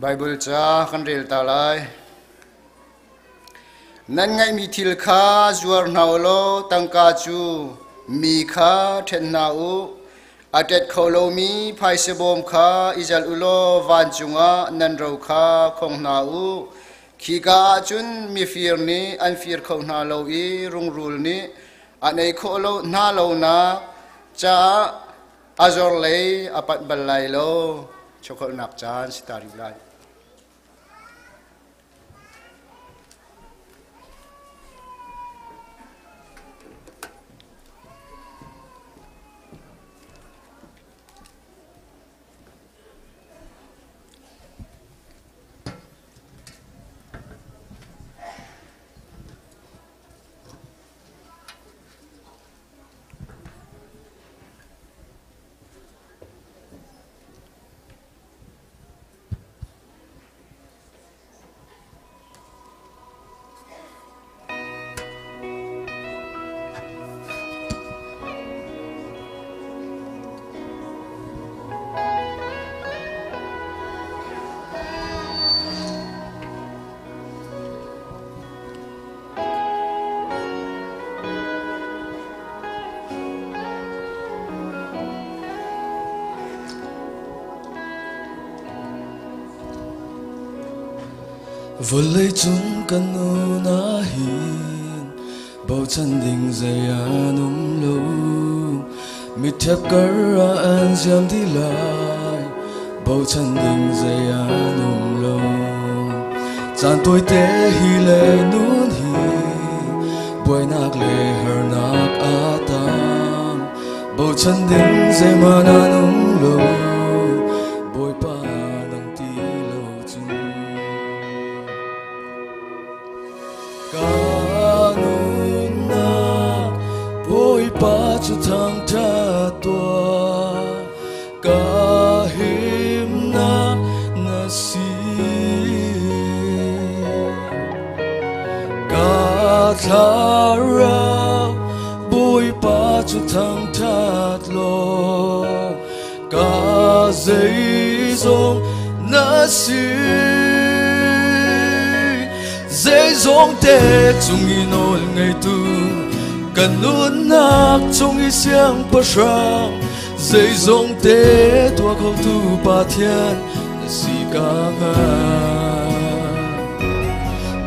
Baibal ca kan rel ta lai. Nan ngeihmi thil kha zuar hna u law tangka cu mi kha ṭhen hna u. A ṭet kho lomi phaisa bawm kha i zalh u law vancung ah nan ro kha khong hna u. Khika ah cun mifir nih an fir kho hna lo i rungrul nih an ei khawh lo hna lonak caah a zor lei a panh bal lai lo. Chokholhnak caan si ta rih lai. Vawleicung kan nun ahhin bochan ding zei an um lo. Mitṭhep kar ah an ziam dih lai, bochan ding zei an um lo. Caan tawite hi le nun hi buainak le harnak a tam. Bochan ding zeihmanh an um lo. Bawipa nang ti lo cun. Ka nunnak Bawipa cu thangṭhat tuah. Ka himnak na si. Ka thlarau Bawipa cu thangṭhat law ka zeizong na si. Zeizong te cung i nawl ngeitu kan nunnak cung i siangpahrang zeizong te tuah khotu Pathian na si ka hngal.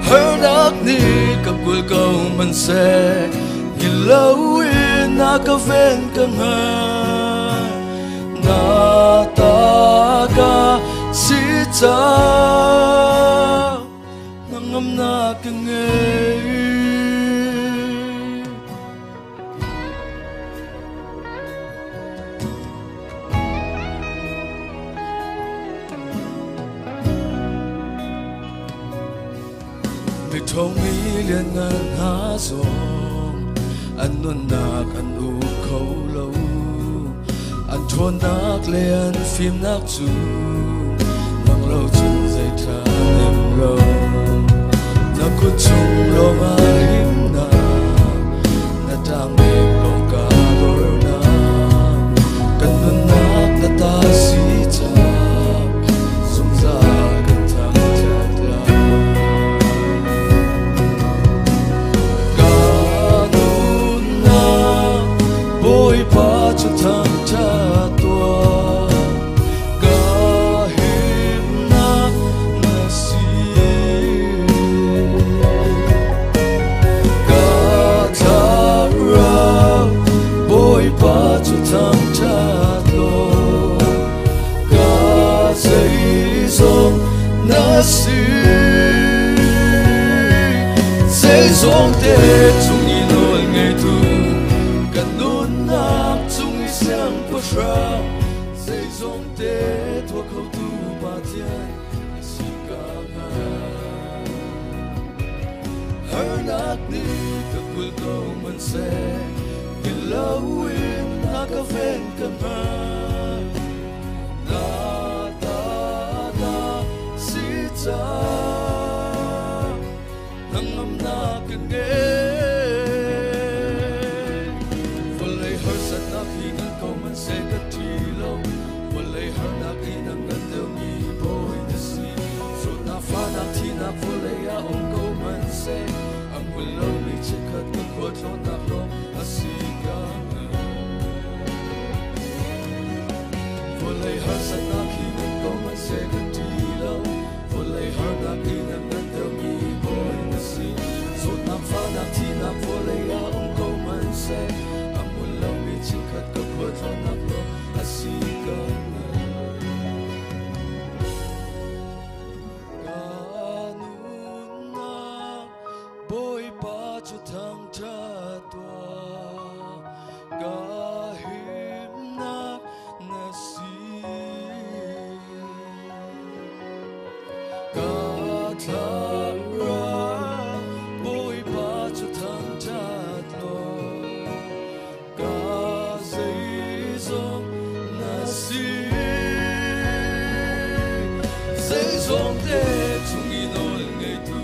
Harnak nih ka kul ko hmanhseh hi loin na ka ven ka hngal. Na ta ka si cang hnangamnak ka ngei. Miṭhawngmi lianngan hna zong an nunnak an uk kho lo. An ṭhawnnak le an fimnak cu nang lo cun zei ṭha nem lo. Na kut chung lawngah himnak, na ṭaangnek lawng kaa dornak. Kan nunnak na ta si caah zungzal kan thangṭhat lai. Ka nunnak Bawipa cu thangṭhat tuah. Ka himnak na si. Ka thlarau Bawipa cu thangṭhat law ka zeizong na si. Zeizong te cung i nawl ngeitu kan nunnak cung i siangpahrang zeizong te tuah khotu Pathian na si ka hngal. Harnak nih ka kul ko hmanhseh hngilh loin na ka ven ka hngal. Na ta ka si cang hnangamnak ka ngei. Vawlei harsatnak hi ngan ko hmanhseh ka ṭi lo. Vawlei harnak i na ngan deuhmi bawi na si. Zawtnak fahnak thihnak vawlei ah um ko hmanhseh a hmun lomi chikkhat ka khualtlawnnak lawng a si ka hngal. Vawlei harsatnak hi ngan ko hmanhseh ka ṭi lo. Vawlei harnak i na ngan deuhmi bawi na si. Zawtnak fahnak thihnak vawlei ah um ko hmanhseh a hmun lomi chikkhat ka khualtlawnnak lawng a si ka hngal. Ka nunnak Bawipa cu thangṭhat tuah. Ka himnak na si. Ka thlarau Bawipa cu thangṭhat law ka zeizong na si. Zeizong te chung i nawl ngeitu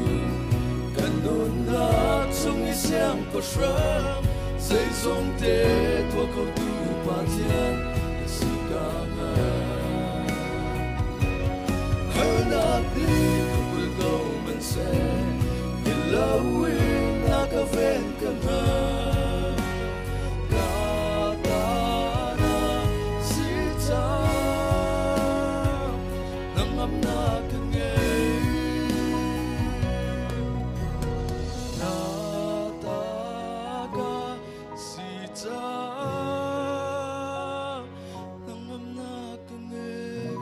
kan nunnak chung i siangpahrang zeizong te tuah khotu Pathian na si ka hngal. Harnak nih ka kul ko hmanhseh hngilh loin na ka ven ka hngal. Ka ta na si cang hnangamnak ka ngei. Na ta ka si cang hnangamnak ka ngei.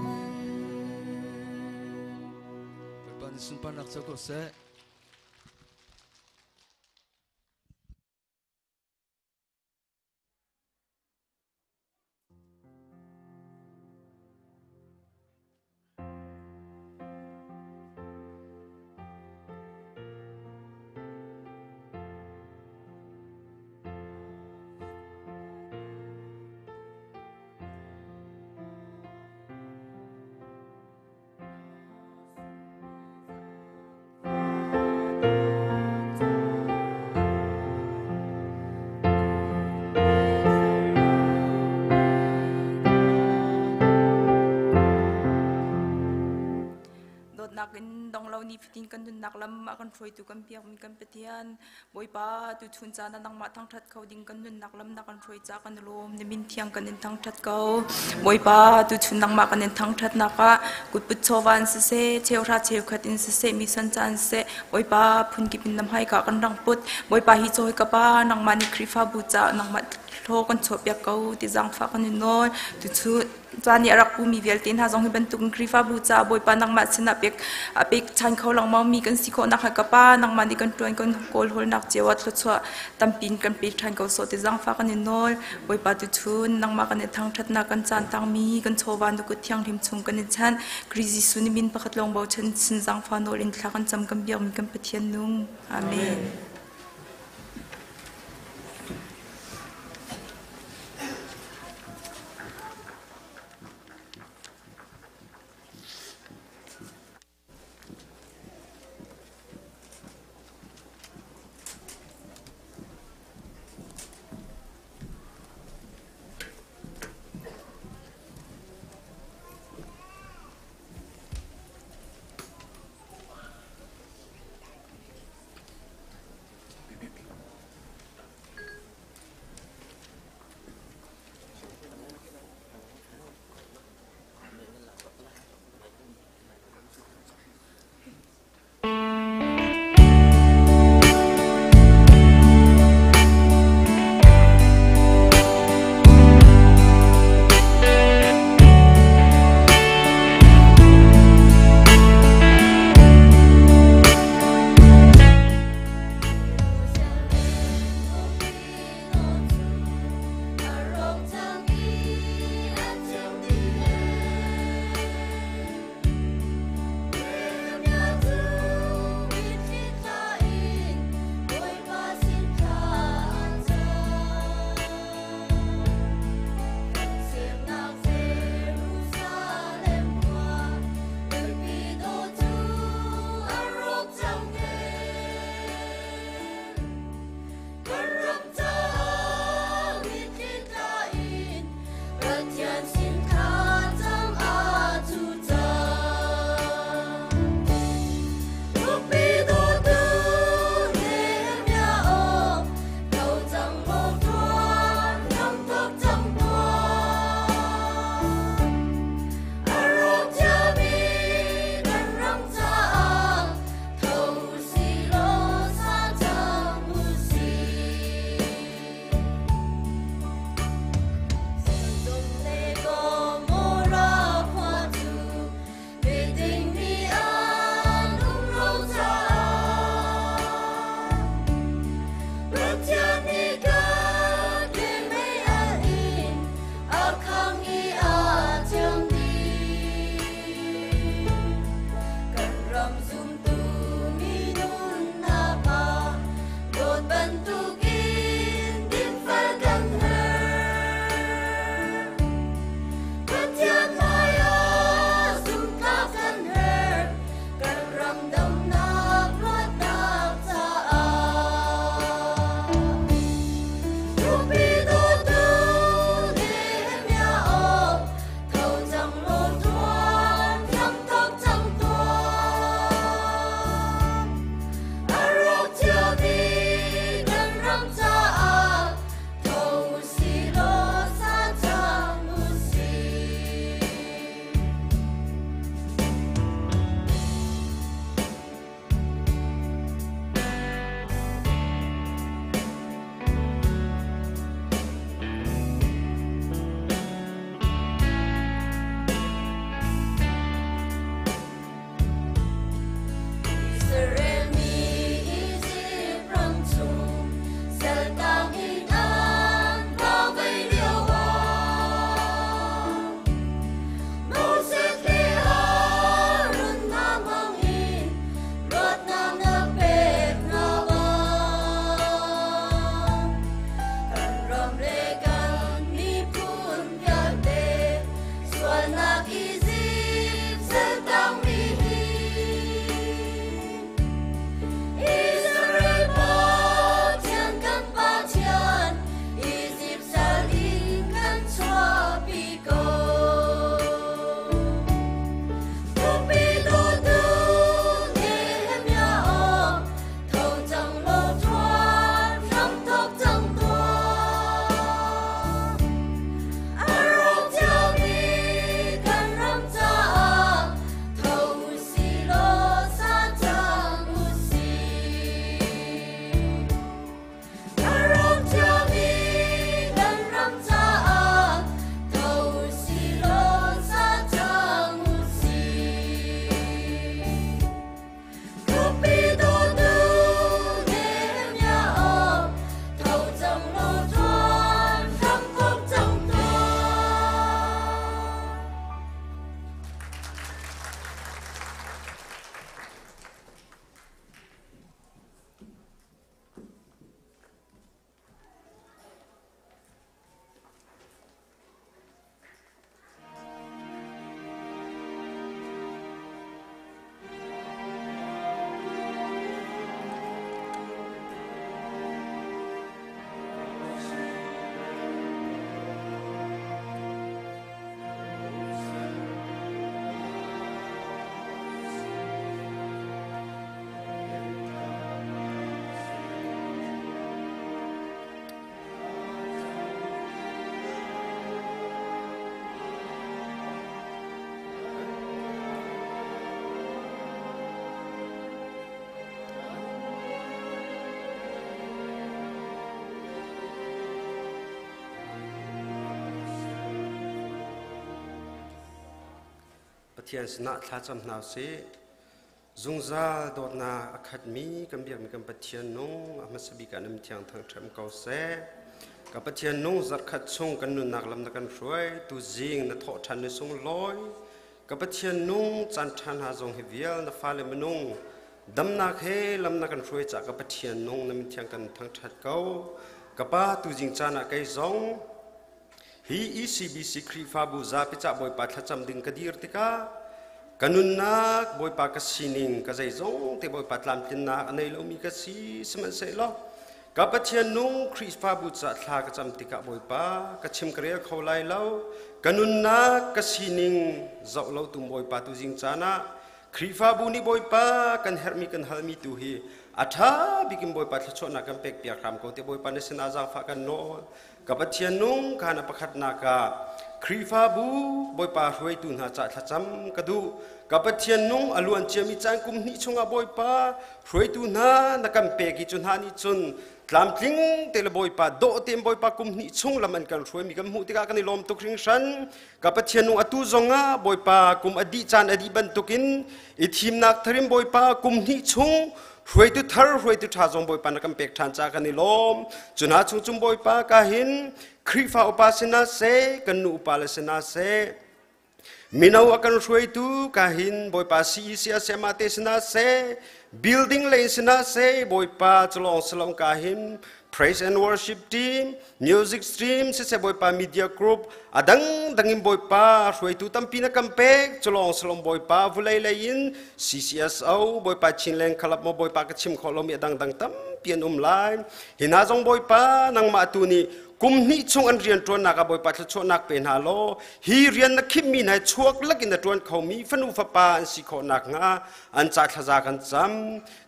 Bawipa Pathian sunparnak co ko seh. Dawtnak in dong lo nifatin kan nunnak lam a kan hruaitu kan biakmi kan Pathian Bawipa tuchun caan ah nangmah thangṭhat kho ding kan nunnak lam na kan hruai ca kan i lawm. Na min thiang kan in thangṭhat ko. Bawipa tuchun nangmah kan in thangṭhatnak ah kutput chawva in siseh, cheuhra cheukhat in siseh, mi san caan siseh, Bawipa phunkip in na hmaika kan rang put. Bawipa hi cawi ka pa, nangmah nih Khrihfabu caah nangmah hlaw kan chuahpiak ko ti zaangfah kan in nawl. Tuchun Caan i a rak pumi vialte hna zong hi bantukin Khrihfabu caah Bawipa nangmah sinah pek a pek ṭhan kho lengmang mi kan si khawh nakhnga ka Pa nangmah nih kan ṭuan kan kawlhawlnak cio ah thluachuah tampi in kan pe ṭhan ko sawh ti zaangfah kan in nawl. Bawipa tuchun nangmah kan i thangṭhatnak kan caan tangmi kan chawva na kut thianghlim chung kan i chanh. Khrih Jesuh nih min pakhat lawng bochan sin zaangfah nawl in thla kan cam kan biakmi kan Pathian nung. Amen. Pathian sinah thlacam hna usih. Zungzal dawtnak a khatmi kan biakmi kan Pathian nung a hmasa bik ah nan thiang thangṭhat ko seh. Ka Pathian nung zarhkhat chung kan nunnak lam na kan hruai, tuzing na thawh ṭhan ni sunglawi. Ka Pathian nung caan ṭha hna zong hi vial na fale minung damnak he lam na kan hruai caah ka Pathian nung na min thiang kan thangṭhat ko. Ka Pa tuzing caan ah kei zong Hi ECBC Khrihfabu zapi cah Bawipa thlacam ding ka dir tikah ka nunnak Bawipa ka sining ka zeizong te Bawipa tlamtlinnak a nei lomi ka si sihmanhsehlaw ka Pathian nung Khrihfabu cah thla ka cam tikah Bawipa ka chim ka rel kho lai lo ka nunnak ka sining zoh lo tum Bawipa tuzing caan ah Khrihfabu nih Bawipa kan herhmi kan halmi tu hi a ṭha bikin Bawipa thluachuahnak kan pek piak hram ko te Bawipa na sinah zaangfah kan nawl. Ka Pathian nung khan a pakhatnak ah Khrihfabu Bawipa hruaitu hna ca thlacam ka duh. Ka Pathian nung a luan ciami caan kum hnih chungah Bawipa hruaitu hna na kan pek i cu hna nih cun tlamtling te le Bawipa dawh tein Bawipa kum hnih chung lam an kan hruaimi kan hmuh tikah kan i lawm tuk hringhran. Ka Pathian nung atu zongah Bawipa kum a dih caan a dih bantukin i thimnak tharim Bawipa kum hnih chung hruaitu thar hruaitu ṭha zong Bawipa na kan pek ṭhan caah kan i lawm. Cu hna chung cun Bawipa ka hin Khrihfa upa sinah seh kan nu upa le sinah seh mino a kan hruaitu ka hin Bawipa CEC a te sinah seh building lei sinah seh Bawipa culawng salong ka hin praise and worship team music stream siseh Bawipa media group a dangdang in Bawipa hruaitu tampi na kan pek culawng salom Bawipa vulei lei in CCSO Bawipa Chinland Club mo Bawipa ka chim khawh lomi a dangdang tampi an um lai hi hna zong Bawipa nangmah tu nih kum hnih chung an rian ṭuannak ah Bawipa thluachuahnak pe hna law hi rian na khimmi hna chuak lakin na ṭuan khomi fanu fapa an si khawh nakhnga an ca thlaza kan cam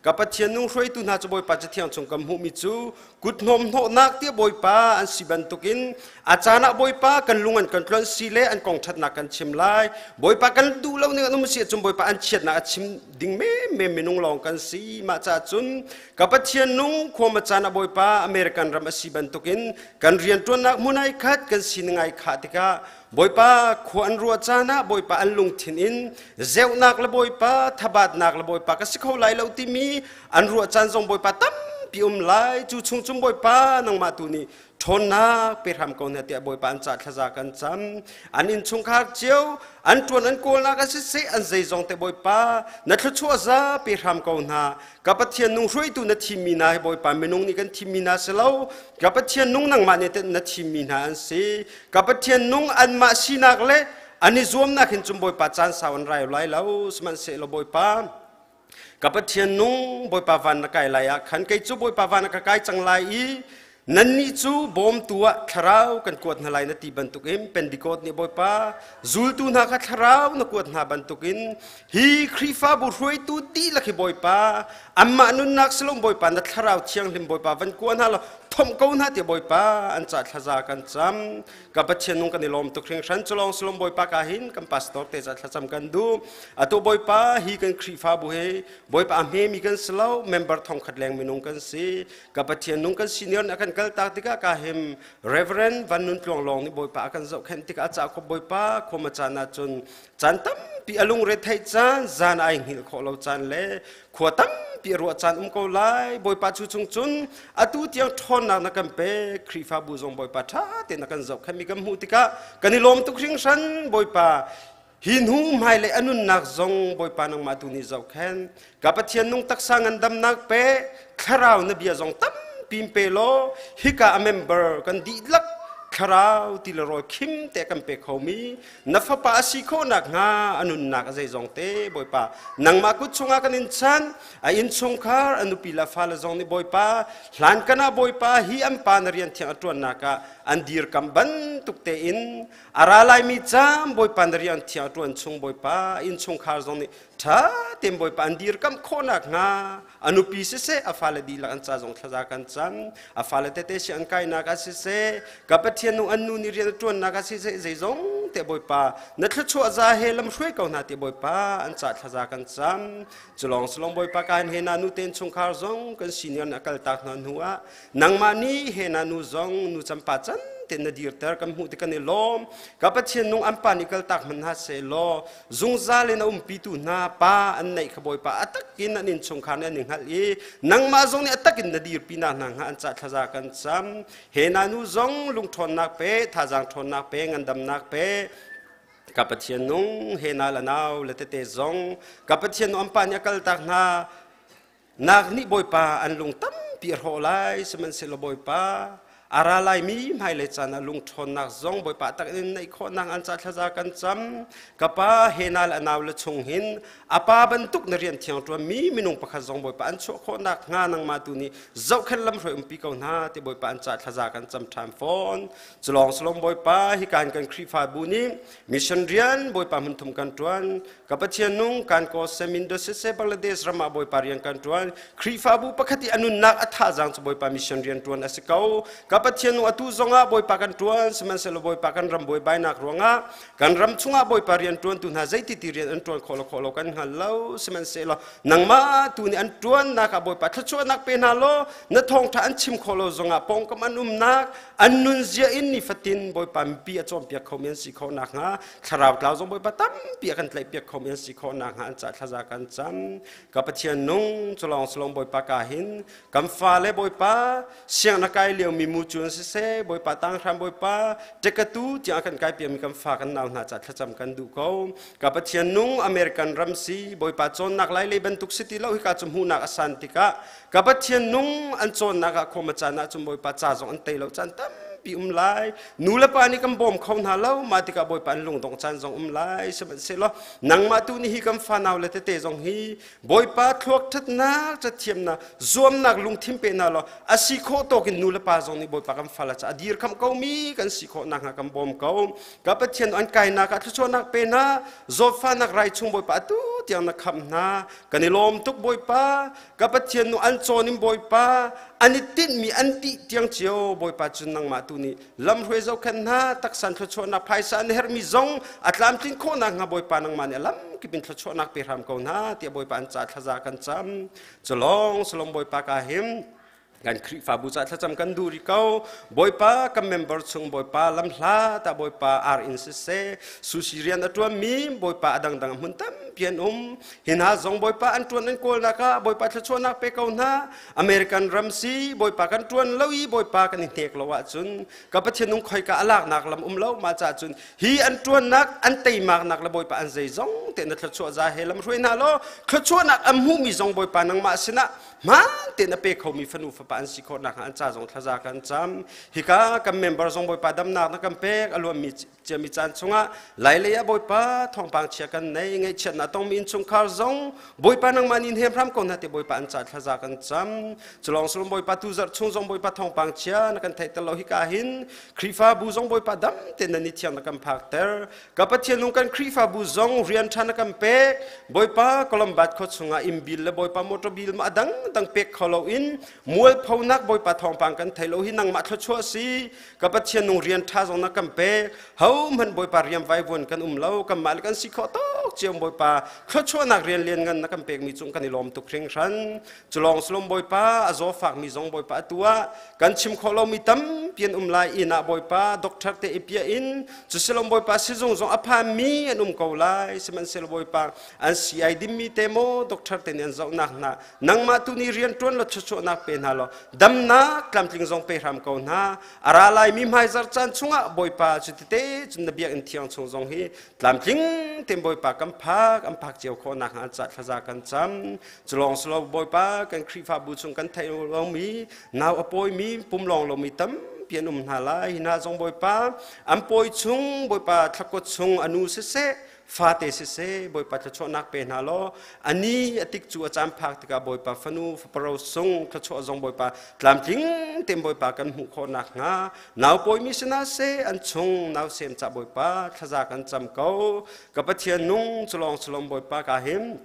Ka Pathian nung hruaitu hna cu Bawipa Cathiang chung kan hmuhmi cu kuthnawm hnawhnak tiah Bawipa an si bantukin a caan ah Bawipa kan lung an kan tluan si le an kong ṭhatnak kan chim lai. Bawipa kan duh lo ning an um si ahcun Bawipa an chiatnak a chim ding menmen minung lawng kan si. Mah caah cun ka Pathian nung khuama caan ah Bawipa American ram a si bantukin kan rianṭuannak hmun ai khat kan sining ai khah tikah Bawipa khua an ruah caan ah Bawipa an lungthin in zeuhnak le Bawipa thabatnak le Bawipa ka si kho lai lo timi an ruah caan zong Bawipa tampi um lai cu chung cung Bawipa nangmah tu nih ṭhawnnak pe hram ko hna tiah Bawipa an cah thlaza kan cam an innchungkhar cio an ṭuan an kawlnak a siseh an zeizong te Bawipa na thluachuah za pe hram ko hna Ka Pathian nung hruaitu na thimmi hna hi Bawipa minung nih kan thimmi hna si lo. Ka Pathian nung nangmah nih na thimmi hna an si. Ka Pathian nung anmah sinak le an i zuamnak hin cun Bawipa caan sau an rai lai lo. Sihmanhsehlaw Bawipa, ka Pathian nung Bawipa van na kai lai ah khan kei cu Bawipa van ah ka kai cang lai i Nannih cu bawmtu ah thlarau kan kuat hna lai na ti bantukin Pentecost nih Bawipa zultu hna kha thlarau na kuat hna bantukin hi Khrihfabu hruaitu dihlak hi Bawipa anmah nunnak silom Bawipa na thlarau thianghlim Bawipa van kua hna law thomh ko hna tiah Bawipa an ca thlaza kan cam. Ka Pathian nung kan i lawm tuk hringhran culawng silom Bawipa ka hin kan pastor te ca thlacam kan duh. Atu Bawipa hi kan Khrihfabu hi Bawipa a hmemi kan si lo member thongkhat leng minung kan si. Ka Pathian nung kan senior nih a kan kaltak tikah ka him Reverend Van Nun Tluang Lawng nih Bawipa a kan zohkhenh tikah a cah khawp Bawipa khuama caan ahcun caan tampi a lungre theih caan zan ai hngilh khawh lo caan le khua tampi a ruah caan um ko lai Bawipa cu chung cun atu tiang ṭhawnnak na kan pek Khrihfabu zong Bawipa ṭha tein na kan zohkhenhmi kan hmuh tikah kan i lawm tuk hringhran Bawipa Hi hnu hmailei a nunnak zong Bawipa nangmah tu nih zohkhenh. Ka Pathian nung taksa ngandamnak pe, thlarau na bia zong tampi pe law, hika a member kan dihlak thlarau ti le rawl khim te kan pe khomi na fapa a si khawh nakhnga a nunnak a zeizong te Bawipa nangmah kut chungah kan in chan a innchungkhar a nupi le fale zong nih Bawipa hlan kan ah Bawipa hi an pa na rian thiang a ṭuannak ah an dirkam bantuk tein A ra laimi caan Bawipa na rian thiang ṭuan chung Bawipa innchungkhar zong nih ṭha tein Bawipa an dirkamh khawh nakhnga a nupi siseh a fale dihlak an ca zong thlaza kan cam a fale tete si an kainak ah siseh ka Pathian nung an nu nih rian a ṭuannak ah siseh zeizong te Bawipa na thluachuah za he lam hruai ko hna ti Bawipa an ca thlaza kan cam culong sulong Bawipa ka he na nu te innchungkhar zong kan senior na kaltak hna hnu ah nangmah nih he na nu zong nu campa can te na dirter kan hmuh ti kan i lawm. Ka Pathian nung an pa nih kaltak hmanh hna seh law zungzal in a umpitu hna pa an neih kha Bawipa a takin an innchungkhar nih an i hngalh i nangmah zong nih a takin na dirpi nak hna hnga an ca thlaza kan cam. He na nu zong lungṭhawnnak pe, thazaang ṭhawnnak pe, ngandamnak pe. Ka Pathian nung he na la nau le tete zong ka Pathian nu an pa nih a kaltak hna nak nih Bawipa an lung tampi a hrawh lai. Sihmanhsehlaw Bawipa a ra laimi hmailei caan ah lungṭhawnnak zong Bawipa tak in neih khawhnak an ca thlaza kan cam. Ka pa he na le a nau le chung hin a pa bantuk na rian thiang ṭuanmi minung pakhat zong Bawipa an chuah khawhnak hnga nangmah tu nih zohkhenh lamhruai umpi ko hna ti Bawipa an ca thlaza kan cam ṭhan fawn. Culawng salom Bawipa hikan kan Khrihfabu nih mission rian Bawipa hmunthum kan ṭuan. Ka Pathian nung kan ko Semindo siseh Bangladesh ram ah Bawipa rian kan ṭuan. Khrihfabu pakhat i a nunnak a thazaang cu Bawipa mission rian ṭuan a si ko. Ka Pathian nung atu zongah Bawipa kan ṭuan, sihmanhsehlaw Bawipa kan ram buaibainak ruangah kan ram chungah Bawipa rian ṭuantu hna zeiti ti rian an ṭuan khawh lo khawh lo kan hngal lo. Sihmanhsehlaw nangmah tu nih an ṭuannak ah Bawipa thluachuahnak pe hna law na thawngṭha an chim khawh lo zongah pawngkam an umnak an nunzia in nifatin Bawipa mipi a cawnpiak khomi an si khawh nakhnga thlarau tlau zong Bawipa tampi a kan tlaihpiak khomi an si khawh nakhnga an ca thlaza kan cam. Ka Pathian nung culawng salong Bawipa ka hin kan fale Bawipa siang na kai lio mi mu cu an siseh Bawipa tanghram Bawipa tekatu tiang a kan kai piakmi kan fa kan nau hna ca thlacam kan duh ko. Ka Pathian nung American ram si Bawipa cawnnak lai lei bantuk si ti lo hika cu hmuhnak a san tikah ka Pathian nung an cawnnak ah khawm a caan ahcun Bawipa ca zong an tei lo caan tampi um lai. Nu le pa nih kan bawm kho hna lo mah tikah Bawipa an lungdongh caan zong um lai. Sihmanhsehlaw nangmah tu nih hi kan fanau le tete zong hi Bawipa thluak ṭhatnak cathiamnak zuamnak lungthin pe hna law a si khawh tawk in nu le pa zong nih Bawipa kan fale ca a dirkhamh komi kan si khawh nakhnga kan bawm ko. Ka Pathian an kainak ah thluachuahnak pe hna. Zawtfahnak rai chung Bawipa atu tiang na khamh hna. Kan i lawm tuk Bawipa. Ka Pathian nu an cawn in Bawipa an i tinhmi an tih tiang cio Bawipa cun nangmah tu nih lamhruai zohkhenh hna. Taksan thluachuahnak phaisa an herhmi zong a tlamtlin khawh nakhnga Bawipa nangmah nih a lamkip in thluachuahnak pe hram ko hna tiah Bawipa an ca thlaza kan cam. Culawng salom Bawipa ka him kan Khrihfabu ca thlacam kan duh rih ko. Bawipa kan member chung Bawipa lamhla ta Bawipa ar in siseh sushi rian a ṭuanmi Bawipa a dangdang hmun tampi an um. Hi hna zong Bawipa an ṭuan an kawlnak ah Bawipa thluachuahnak pe ko hna. American ram si Bawipa kan ṭuan lo i Bawipa kan i hnek lo ahcun ka Pathian nung khoika a laknak lam um lo. Mah caah cun hi an ṭuannak an teimaknak le Bawipa an zeizong te na thluachuah za he lam hruai hna law thluachuahnak an hmuhmi zong Bawipa nangmah sinah hmaan tein a pe khomi fanu fapa an si khawh nakhnga an ca zong thlaza kan cam. Hika kan member zong Bawipa damnak na kan pek a luanmi ciami caan chungah lailei ah Bawipa thawngpang chia kan nei ngaihchiatnak tongmi innchungkhar zong Bawipa nangmah nih hnem hram ko hna ti Bawipa an ca thlaza kan cam. Culawng sulum Bawipa tu zarh chung zong Bawipa thawngpang chia na kan theihter lo. Hika hin Khrihfabu zong Bawipa dam tein na ni thiang na kan phakter. Ka Pathian nung kan Khrihfabu zong rian ṭha na kan pek. Bawipa Colombat khua chungah inn bil le Bawipa motor bil ma a dangdang pek kho loin mualphonak Bawipa thawngpang kan thei lo hi nangmah thluachuah si. Ka Pathian nung rian ṭha zong na kan pek. Hohmanh Bawipa rian vaivuan kan um lo. Kanmah le kan si khawh tawk cio Bawipa thluachuahnak rian lian ngan na kan pekmi cung kan i lawm tuk hringhran. Culawng sulum Bawipa a zawfakmi zong Bawipa atu ah kan chim khawh lomi tampi an um lai. Inn ah Bawipa doctor te i piah in cusilom Bawipa sizung zong a phanmi an um ko lai. Sihmanhsehlaw Bawipa an si ai dimmi te maw doctor te nih an zohnak hna nangmah tu nih rian ṭuan law thluachuahnak pe hna law damnak tlamtling zong pe hram ko hna. A ra laimi hmaizarh caan chungah Bawipa cu tete cun na biakinn thiang chung zong hi tlamtling tein Bawipa kan phak an phak cio khawh nakhnga an ca thlaza kan cam. Culawng silo Bawipa kan Khrihfabu chung kan theih lomi nau a pawimi pum lawng lomi tampi an um hna lai. Hi hna zong Bawipa an pawi chung Bawipa thlakut chung anu siseh fate siseh Bawipa thluachuahnak pe hna law ani a tik cu a caan phak tikah Bawipa fanu faparo sung thluachuah zong Bawipa tlamtling tein Bawipa kan hmuh khawh nakhnga nau pawimi sinah seh an chung nau sem ca Bawipa thlaza kan cam ko. Ka Pathian nung culawng sulawm Bawipa ka him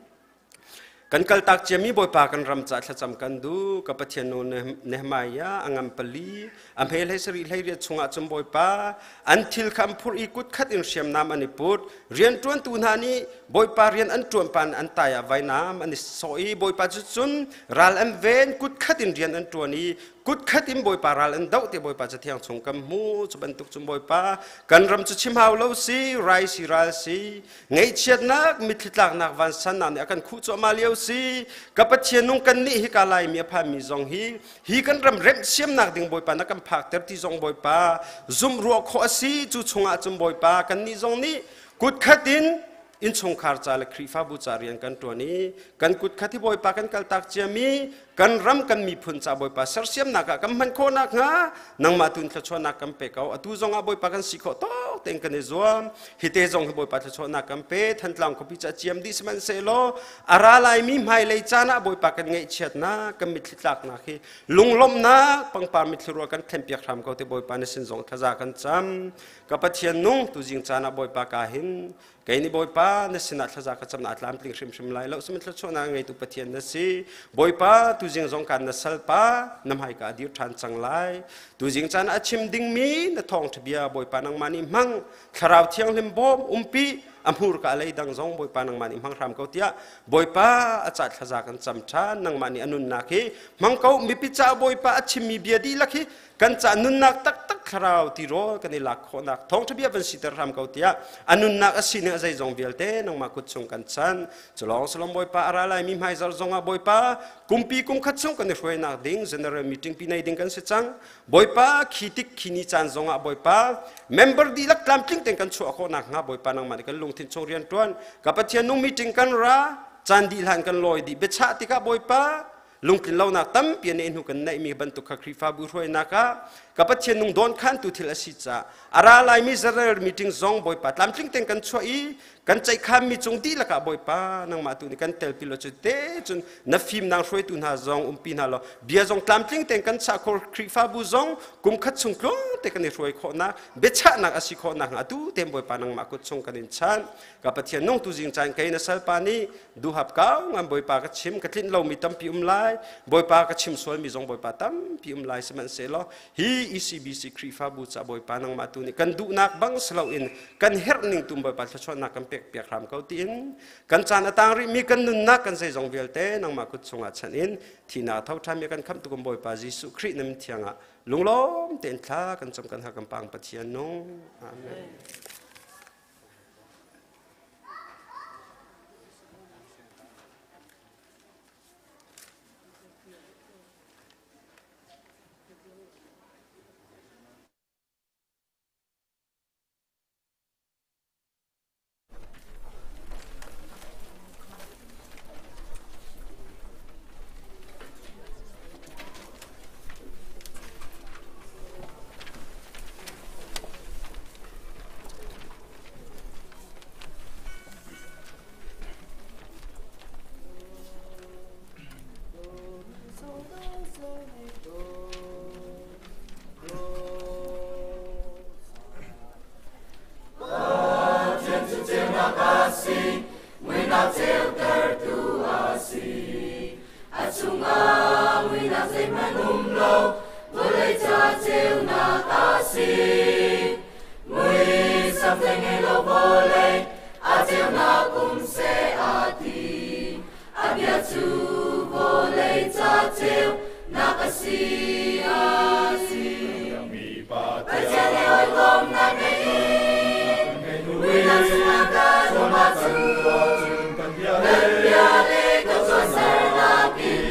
kan kaltak ciami Bawipa kan ram ca thlacam kan duh. Ka Pathian nu Nehemiah a ngam pali a hme hlei sarih hlei riat chungah cun Bawipa an thil kha an phurh i kut khat in hriamnam an i put. Rianṭuantu hna nih Bawipa rian an ṭuan pan an tai ah vainam an i sawh i Bawipa cu cun ral an ven kut khat in rian an ṭuan i Kut khat in Bawipa ral an doh te Bawipa Cathiang chung kan hmu. Cu bantuk cun Bawipa kan ram cu chim hau lo si, rai si ral si, ngaihchiatnak mitthli tlaknak vansannak nih a kan khuh cuahmah lio si. Ka Pathian nung, kan nih hika Laimi a phanmi zong hi hi kan ram remhsiamnak ding Bawipa na kan phakter ti zong Bawipa zumh ruah khawh a si. Cu chungah cun Bawipa kan nih zong nih kut khat in innchungkhar ca le Khrihfabu ca rian kan ṭuan i kan kut khat hi Bawipa kan kaltak ciami kan ram kan miphun ca Bawipa sersiamnak ah kan hman khawh nakhnga nangmah tu in thluachuahnak kan pe ko. Atu zong ah Bawipa kan si khawh tawk tein kan i zuam. Hi te zong hi Bawipa thluachuahnak kan pe. Thantlang khuapi ca ciam dih sihmanhsehlaw a ra laimi hmailei caan ah Bawipa kan ngaihchiatnak, kan mitthli tlaknak hi lunglawmhnak pangpar mitthli rual kan thlenpiak hram ko te Bawipa na sin zong thlaza kan cam. Ka Pathian nung, tuzing caan ah Bawipa ka hin kei nih Bawipa na sinah thlaza ka cam na tlamtling hrimhrim lai lo, sihmanhsehlaw thluachuahnak ngeitu Pathian na si. Bawipa, tuzing zong kan na salpa na hmaika a dir ṭhan cang lai. Tuzing caan ah a chim dingmi na thawngṭha bia Bawipa nangmah nih hmang, Thlarau Thianghlim bawm umpi, a hmurka a leidang zong Bawipa nangmah nih hmang hram ko tiah Bawipa a ca thlaza kan cam ṭhan. Nangmah nih a nunnak hi hmang ko. Mipi ca Bawipa a chimmi bia dihlak hi kan ca nunnak taktak thlarau tirawl kan i lak khawhnak thawngṭha bia van siter hram ko tiah a nunnak a sining a zeizong vialte nangmah kut chung kan chan. Culawng salom Bawipa, a ra laimi hmaizarh zongah Bawipa kumpi kum khat chung kan i hruainak ding general meeting pi nei ding kan si cang. Bawipa, khi tik khi ni caan zongah Bawipa member dihlak tlamtling tein kan chuah khawhnak hnga Bawipa nangmah nih kan lungthin chung rian ṭuan. Ka Pathian nung, meeting kan ra caan dih hlan kan lawi dih biachah tikah Bawipa lungtlin lonak tampi an hnu kan neihmi bantuk kha Khrihfabu hruainak ah ka Pathian nung dawn khantu thil a si caah a ra laimi general meeting zong Bawipa tlamtling tein kan chuah i kan ceihkhanmi cung dihlak ah Bawipa nangmah tu nih kan telpi lo cu te cun na fimnak hruaitu hna zong umpi hna law bia zong tlamtling tein kan chah khawh, Khrihfabu zong kum khat chung tluang te kan i hruai khawhnak biachahnak a si khawhnak hnga atu tein Bawipa nangmah kut chung kan in chanh. Ka Pathian nung, tu zing caan kei na salpa nih duhap kau ngan Bawipa ka chim ka tlinh lomi tampi um lai, Bawipa ka chim sualmi zong Bawipa tampi um lai, sihmanhsehlaw hi ECBC Khrihfabu ca Bawipa nangmah tu nih kan duhnak bang si loin kan herh ning tum Bawipa thluachuahnak kan pek piak hram ko tiin kan caan a tang rihmi kan nunnak kan zeizong vialte nangmah kut chungah chanh in thihnak tho ṭhan mi kan khamhtu kan Bawipa Jesuh Khrih na min thiang ah lunglawm tein thla kan cam kan hal kan pang Pathian nung. Amen. Pathian cu ceunak a si, muihnak ceutertu a si. A chungah muihnak zeihmanh um lo, vawlei ca ceunak a si. Muisam zei ngei lo vawlei, a ceunak um seh a ti. A bia cu vawlei ca ceunak a si, a si. Pathian he hawikomnak ngei in muihnak chungah kan um ahcun kan bia le kan tuahsernak in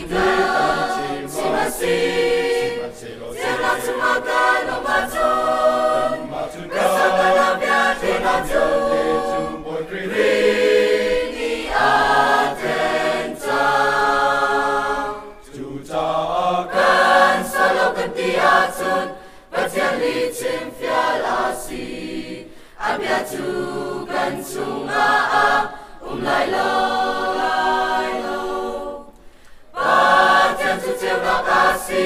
lih kan chim a si. Ceunak chungah kan um ahcun kan sualnak bia ṭin ahcun Khrih nih a then cang. Cucaah kan sual lo kan ti ahcun Pathian lihchim fial a si. A bia cu kan chungah a um lai lo, lai lo. Pathian cu ceunak a si,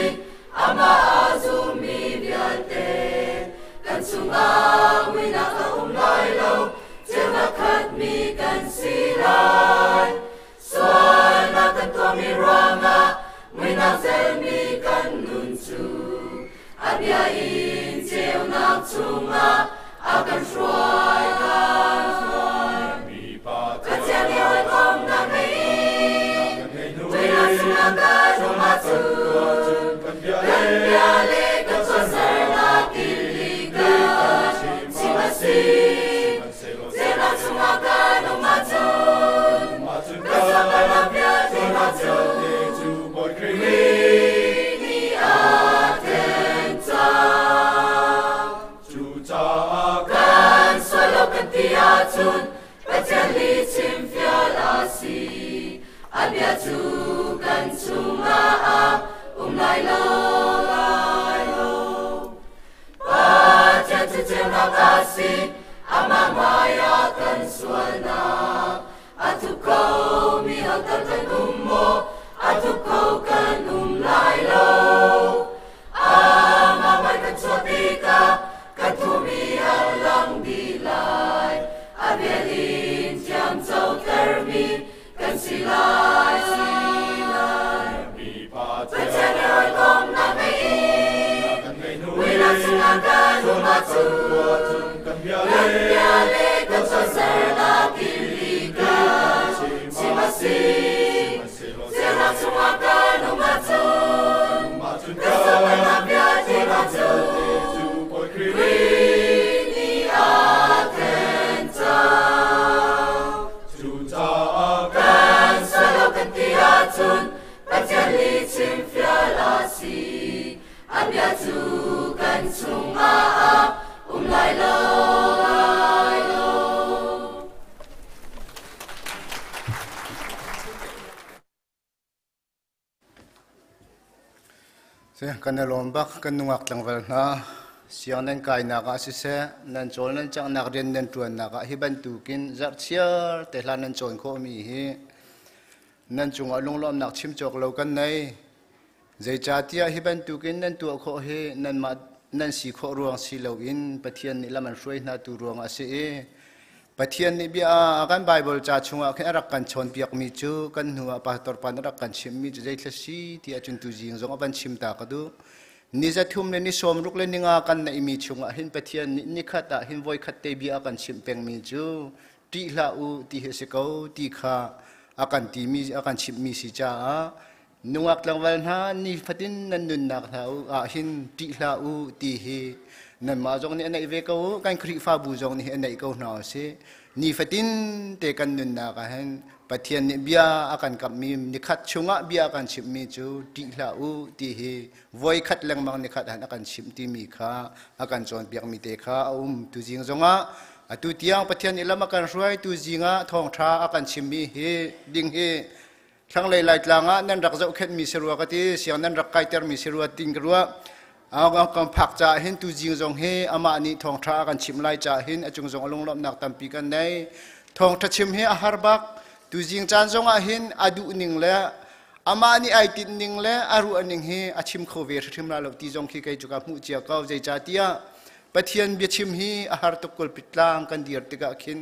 amah a zummi vialte kan chungah muihnak a um lai lo, ceunak khatmi kan si lai. Sualnak kan tuahmi ruangah muihnak zelmi kan nun cu a bia in ceunak chungah a kan hruai, kan hruai. Pathian nih hawikomnak ngei in muihnak chungah kan um ahcun kan bia le kan tuahsernak in lih kan chim a si. Ceunak chungah kan um ahcun kan sualpalhnak vialte hna cu Khrih nih a thenh cang. Cucaah kan sual lo kan ti ahcun Pathian lihchim fial a si. A bia cu kan chungah a um lai lo, lai lo. Pathian cu ceunak a si, amah hmaiah kan sualnak a thup khomi hotal kan um maw? A thup kho kan um lai lo. Amah hmai kan chuah tikah kan thumi a lang dih lai. A vel in thiamcotermi kan si lai, si lai. Pathian he hawikomhnak ngei in muihnak chungah kan um ahcun kan bia le kan tuahsernak in lih kan chim a si. Ceunak chungah kan um ahcun kan sualpalhnak vialte hna cu Khrih nih a thenh cang. Cucaah kan sual lo kan ti ahcun Pathian lihchim fial a si. A bia cu kan chungah a um lai lo, lai lo. Kan i lawm bak kan nungak tlangval hna siang nan kainak ah siseh nan cawl nan canghnak rian nan ṭuannak ah hi bantukin zarhchiar te hlan nan cawn khawhmi hi nan cungah lunglawmhnak chim cawk lo kan nei. Zeicahtiah hi bantukin nan tuah khawh hi nanmah nan si khawh ruang si loin Pathian nih lam an hruai hna tu ruangah a si i Pathian nih bia a kan Baibal ca chungah khin a rak kan chawnpiakmi cu kan hnu ah pastor pa nih a rak kan chimhmi cu zeithla si ti ahcun tuzing zong a van chim ta ka duh. Ni 3 le ni 60 le ni nga kan neihmi chungah hin Pathian nih nikhat ah hin voikhat te bia a kan chimh pengmi cu ṭih hlah u ti hi a si ko ti kha a kan timi a kan chimhmi si caah nungak tlangval hna nifatin nan nunnak hna u ah hin ṭih hlah u ti hi nanmah zong nih a neih ve ko u kan Khrihfabu zong nih a neih ko hna usih nifatin te kan nunnak ah hin Pathian nih bia a kan kamhmi nikhat chungah bia a kan chimhmi cu ṭih hlah u ti hi voikhat lengmang nikhat han a kan chimh timi kha a kan cawnpiakmi te kha a um tuzing zongah atu tiang Pathian nih lam a kan hruai tuzing ah thawngṭha a kan chimmi hi ding hi thlanglei Laitlang ah nan rak zohkhenhmi si rua ka ti siang nan rak kaitermi si rua tin ka ruah kan phak caah hin tuzing zong hi amah nih thawngṭha a kan chimh lai caah hin a cung zong a lunglawmhnak tampi kan nei thawngṭha chim hi a har bak tuzing caan zong ah hin a duh ning le amah nih ai tinh ning le a ruah ning hi a chim kho ve hrim la lo ti zong khi kei cu ka hmuh cia ko zeicahtiah Pathian biachim hi a har tuk kulpit tlang kan dir tikah khin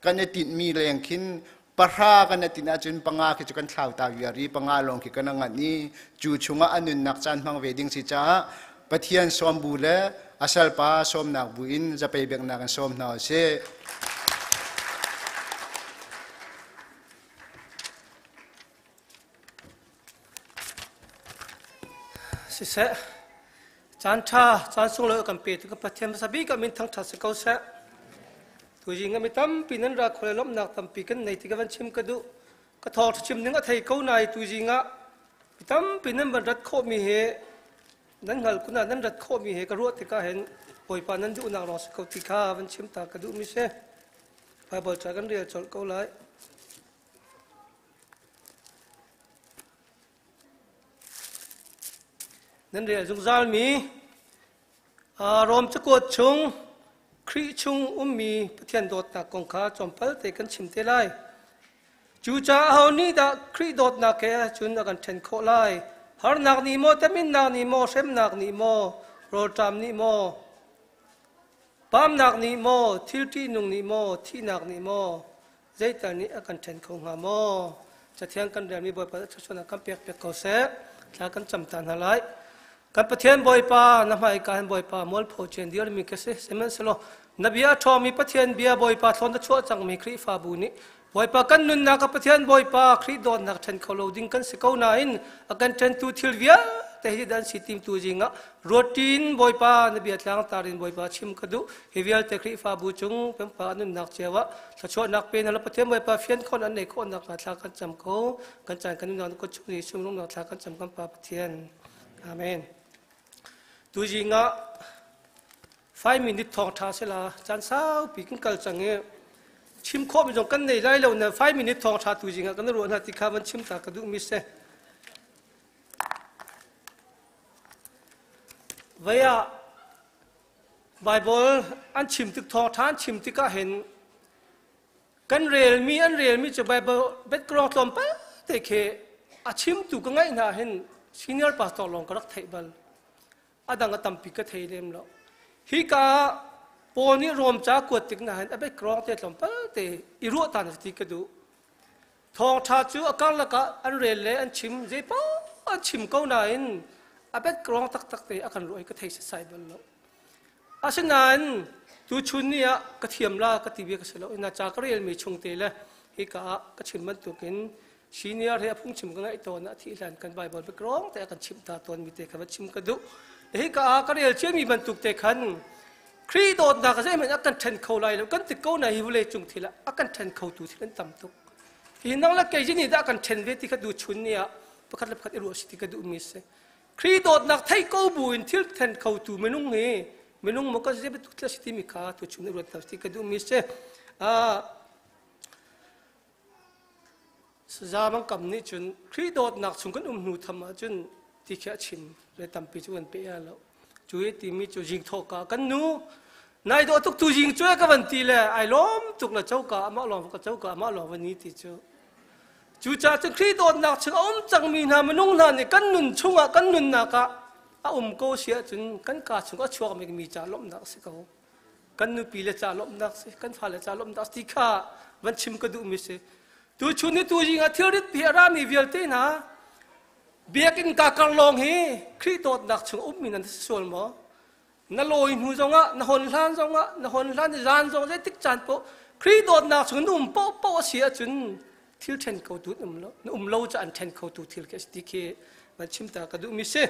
kan i tinhmi leng khin pahra kan i tinh ahcun panga khi cu kan thlau ta viar i panga lawng khi kan nganh i cu chungah a nunnak caan hmang ve ding si caah Pathian sawm bu le a salpa sawmnak bu in zapei biaknak in sawm hna usih. Siseh, caan ṭha, caan sunglawi kan pe tu ka Pathian hmasa bik ah min thangṭhat si ko seh. Tuzing ah mi tampi nan ra kho le lawmhnak tampi kan nei ti ka van chim ka duh. Ka thawngṭha chim ning a thei ko nai tuzing ah mi tampi nan van rat khawhmi hi nan hngal kun ah nan rat khawhmi hi ka ruah tikah hin Bawipa nan duhnak lawng si ko ti kha van chim ta ka duhmi si. Bible ca kan rel colh ko lai. Nan rel zungzalmi Rom cakuat chung Khrih chung ummi Pathian dawtnak kong kha tlawmpal te kan chim te lai. Cucaah aho nih dah Khrih dawtnak he cun a kan ṭhen khawh lai? Harnak nih maw, teminnak nih maw, hremnak nih maw, rawlṭam nih maw, pamnak nih maw, thil ṭihnung nih maw, thihnak nih maw, zeital nih a kan ṭhen kho hnga maw? Cathiang kan relmi Bawipa thluachuahnak kan pek piak ko seh. Thla kan cam ta hna lai. Kan Pathian Bawipa, na hmaika hin Bawipa mualpho cian dirmi ka si. Sihmanhsehlaw na bia a ṭhawngmi Pathian bia Bawipa thlawn na chuah cangmi Khrihfabu nih Bawipa kan nunnak a Pathian Bawipa Khrih dawtnak ṭhen kho lo ding kan si ko nain a kan ṭhentu thil vialte te hi dan si tim tu zinga rotin Bawipa na bia tlang tarin Bawipa chim ka duh. Hi vialte Khrihfabu cung pempa nunnak cewa thluachuahnak pe na la Pathian Bawipa fian khon an nei khawh nak thla kan cam ko. Kan caan kan nunnak ko chung ni sum nak thla kan cam kan pa Pathian. Amen. Tu zinga 5 minute thawng tha sela caan saupi kan kal cang i chim khawh mi zong kan nei lai lo na 5 minute thawng tha tu zinga kan ruah hna ti kha van chim ta ka duh mi se. Vaya Bible an chim tik thawng tha an chim tikah hin kan relmi an relmi cu Bible background tlawmpal te khi a chimtu ka ngaih hna hin senior pastor lawng ka rak theih bal. A dang a tampi ka thei lem lo. Hi ka Paul nih Rom ca kuat tik na hin a background te tlawmpal te i ruah tan ti ka duh. Thawngtha cu a karlak ah an rel le an chim zeipaoh an chim ko nain a background taktak te a kan ruah i ka thei setsai bal lo. Asinain tuchun ni ah ka thiam la ka ti bia ka si lo. Ina ca ka relmi chung te le hika ah ka chim bantukin senior he a phungchim ka ngaih tawn ah thih hlan kan Bible background te a kan chimh ta tawn mi te kha va chim ka duh. Hika ah ka rel ciami bantuk te khan Khrih dawtnak zeihmanh a kan ṭhen kho lai lo kan ti ko na hi vawlei cung thil ah a kan ṭhen khotu thil an tam tuk. Hi nang le kei nih dah kan ṭhen ve ti kha du chun ni ah pakhat le pakhat i ruah si ti ka duh mi si. Khrih dawtnak thei ko bu in thil ṭhen khotu minung hi minung maw kan zei bantuk thil a si timi kha tu chun i ruat hna ti ka duh mi si. Saza bang kam nih cun Khrih dawtnak chung kan um hnu tham ahcun ti khi a chim le tampi cu kan pe lo. Cu i timi cu zing thawhka kan nu nai dawh tuk tu zing cu ka van ti le ai lawm tuk le coka amah lawng ka coka amah lawng va ni ti cu. Cucaah cun Khrih dawtnak chung a um cangmi hna minung hna nih kan nun chungah kan nunnak ah a um ko si ahcun kan kaa chung a chuakmi mi ca lawmhnak a si ko. Kan nupi le ca lawmhnak si, kan fale ca lawmhnak ti kha van chim ka duhmi si. Tu chun ni tu zing ah thilrit pi a rami vialte hna biakinn ka kar lawng hi Khrih dawtnak chung ummi nan si sual maw? Na lawi hnu zongah, na hon hlan zongah, na hon hlan zan zong zeitik caan poh Khrih dawtnak chung na um paohpaoh a si ahcun thil ṭhen kho tu um lo na um lo ca an ṭhen kho tu thil khi a si ti khi van chim ta ka duhmi si.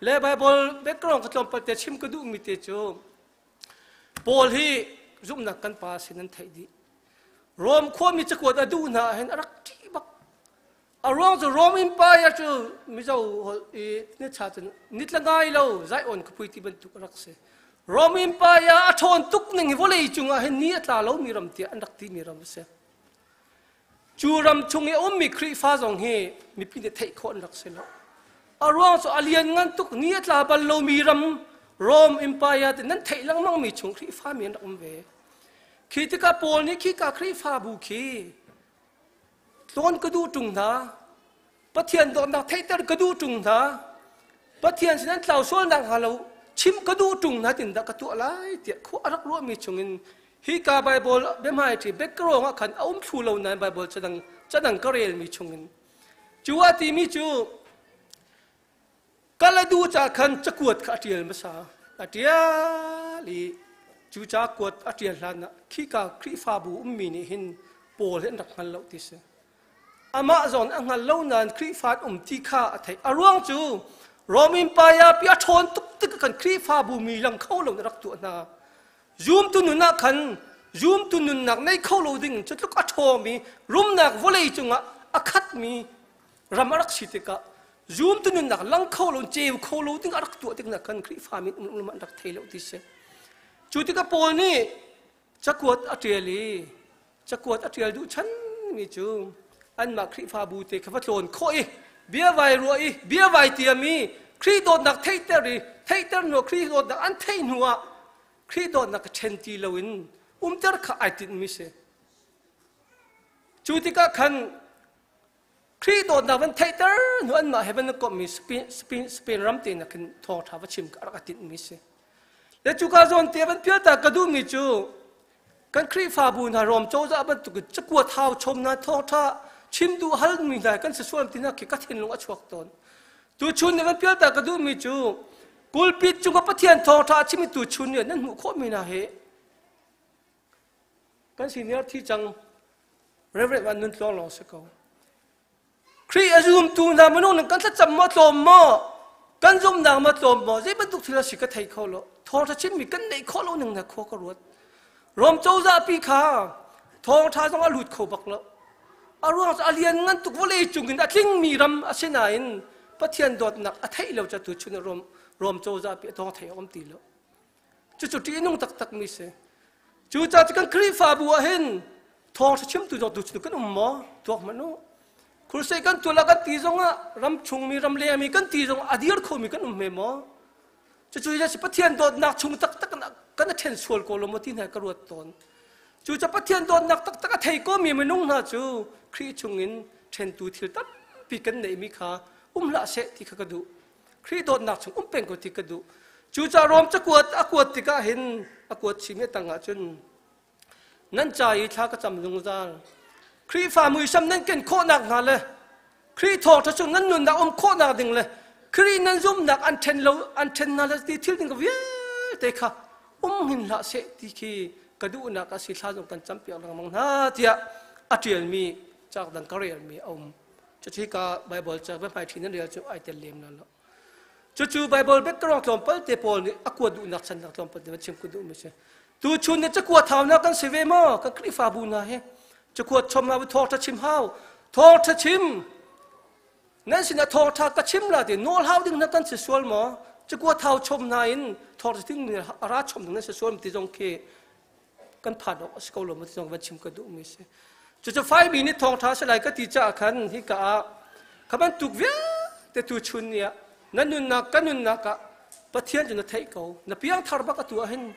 Le Bible background ka tlawmpal te chim ka duhmi te cu Paul hi zumhnak kan pa sin an theih dih. Rom khuami cakuat a duh hna hin a rak ṭih bak. A ruang cu Rom Empire cu Mizo holh i ni cha cun nitla ngai lo Zion khuapui ti bantuk a rak si. Rom Empire a ṭhawn tuk ning hi vawlei cungah hin ni a tla lomi ram tiah an rak timi ram a si. Cu ram chung i a ummi Khrihfa zong hi mipi nih theih khawh an rak si lo. A ruang cu a lian ngan tuk ni a tla bal lomi ram Rom Empire ti nan theih lengmangmi chung Khrihfa mi an rak um ve. Khi tikah Paul nih khika Khrihfabu khi tlawn ka duh ṭung hna Pathian dawtnak theihter ka duh ṭung hna Pathian sin an tlau sual nak hnga lo chim ka duh ṭung hna tin dah ka tuah lai tiah khua a rak ruahmi chungin hika Bible biahmaiṭi background ah khan a um thlu lo nain Bible cadang cadang ka relmi chungin cu a timi cu Kal a duh caah khan cakuat kha a ṭial hmasa. A ṭial i cu cakuat a ṭial hlan ah khika Khrihfabu ummi nih hin Paul hi an rak hngal lo ti si. Amah zawn a hngal lo nain Khrihfa an um ti kha a theih. A ruang cu Rom Empire pi a ṭhawn tuk tik ah khan Khrihfabu mi lang kho lo in a rak tuah hna. Zumtu nun ah khan zumtu nunnak nei kho lo ding cu tluk a ṭhawmi rumnak vawlei cungah a khatmi ram a rak si tikah zumtu nunnak lang kho lo ceu kho lo ding a rak tuah tik nak kan Khrihfa min um um an rak thei lo ti si. Cu tikah Paul nih cakuat a ṭial i cakuat a ṭial duh chan mi cu anmah Khrihfabu te kha va tlawn khawh i bia vai ruah i bia vai tiam i Khrih dawtnak theihter i theihter hnu Khrih dawtnak an theih hnu ah Khrih dawtnak ka ṭhen ti loin umter kha ai tinhmi si. Cu tikah khan Khrih dawtnak van theihter hnu anmah he van komhmi Spain, Spain ram te nakin thawngṭha va chim ka rak a tinhmi si. Le cuka zawn te van pial ta ka duhmi cu kan Khrihfabu hna Rom cozah bantuk in cakuat hau chom hna thawngṭha chim duh halmi hna kan si sual ti hna khi ka thinlung a chuak tawn. Tuchun ni van pial ta ka duhmi cu pulpit cung ah Pathian thawngṭha a chimmi tuchun ni nan hmuh khawhmi hna hi Kan senior thi cang Reverend Van Nun Tluang lawng si ko. Khrih a zumtu hna minung nan kan thlacam maw tlawm maw? Kan zumnak ma tlawm maw zei bantuk thil a si ka thei kho lo. Thawngṭha chimmi kan neih khawh lo ning na khua ka ruat. Rom cozah pi kha thawngṭha zong a lut kho bak lo. A ruang cu a lian ngan tuk vawlei cung in a tlingmi ram a si nain Pathian dawtnak a theih lo ca tu chun Rom Rom cozah pi a thawng thei awm ti lo. Cucu ṭihnung taktak mi si. Cucaah cu kan Khrihfabu ah hin thawngṭha chimtu zong tu chun kan um maw? Tuak hmanh u. Crusade kan tuah kan ti zongah ram chungmi ram lengmi kan ti zong a dir khomi kan um hme maw? Cucu si Pathian dawtnak chung taktak kan a ṭhen sual ko lo maw ti hna ka ruat tawn. Cucaah Pathian dawtnak taktak a thei komi minung hna cu Khrih chungin ṭhentu thil tampi kan neihmi kha um hlah seh ti kha ka duh. Khrih dawtnak chung um peng ko ti ka duh. Cucaah Rom cakuat a kuat tikah hin a kuat chimi a tang ahcun nan ca i thla ka cam zungzal. Khrihfa muisam nan ken khawhnak hnga le Khrih thawngṭha chung nan nunnak um khawhnak ding le Khrih nan zumhnak an ṭhen lo an ṭhen hna le ti thil ding vialte kha um hin hlah seh ti khi ka duhnak a si thla zong kan campiak lengmang hna tiah a ṭialmi cak dang ka relmi a um. Cucu ka Bible ca va hmai ṭhin nan rel cu ai tel lem lo. Cucu Bible background tlawmpal te pawl nih a kuat duhnak channak tlawmpal te va chim ku duhmi si. Tu chun ni cakuat hau na kan si ve maw kan Khrihfabu hna hi cakuat chom na thawngṭha chim hau thawngṭha chim nan sinah thawngṭha ka chim la ti nawl hau ding na kan si sual maw cakuat hau chom hna in thawngṭha ding a ra chom ding na si sual ti zong khi kan phan awk a si ko lo maw ti zong van chim ka duhmi si. Cucu Faimi nih thawngṭha si lai ka ti caah khan hika ah kha bantuk vialte tu chun ni ah na nunnak ka nunnak ah Pathian cu na theih ko na piangthar bak atu ah hin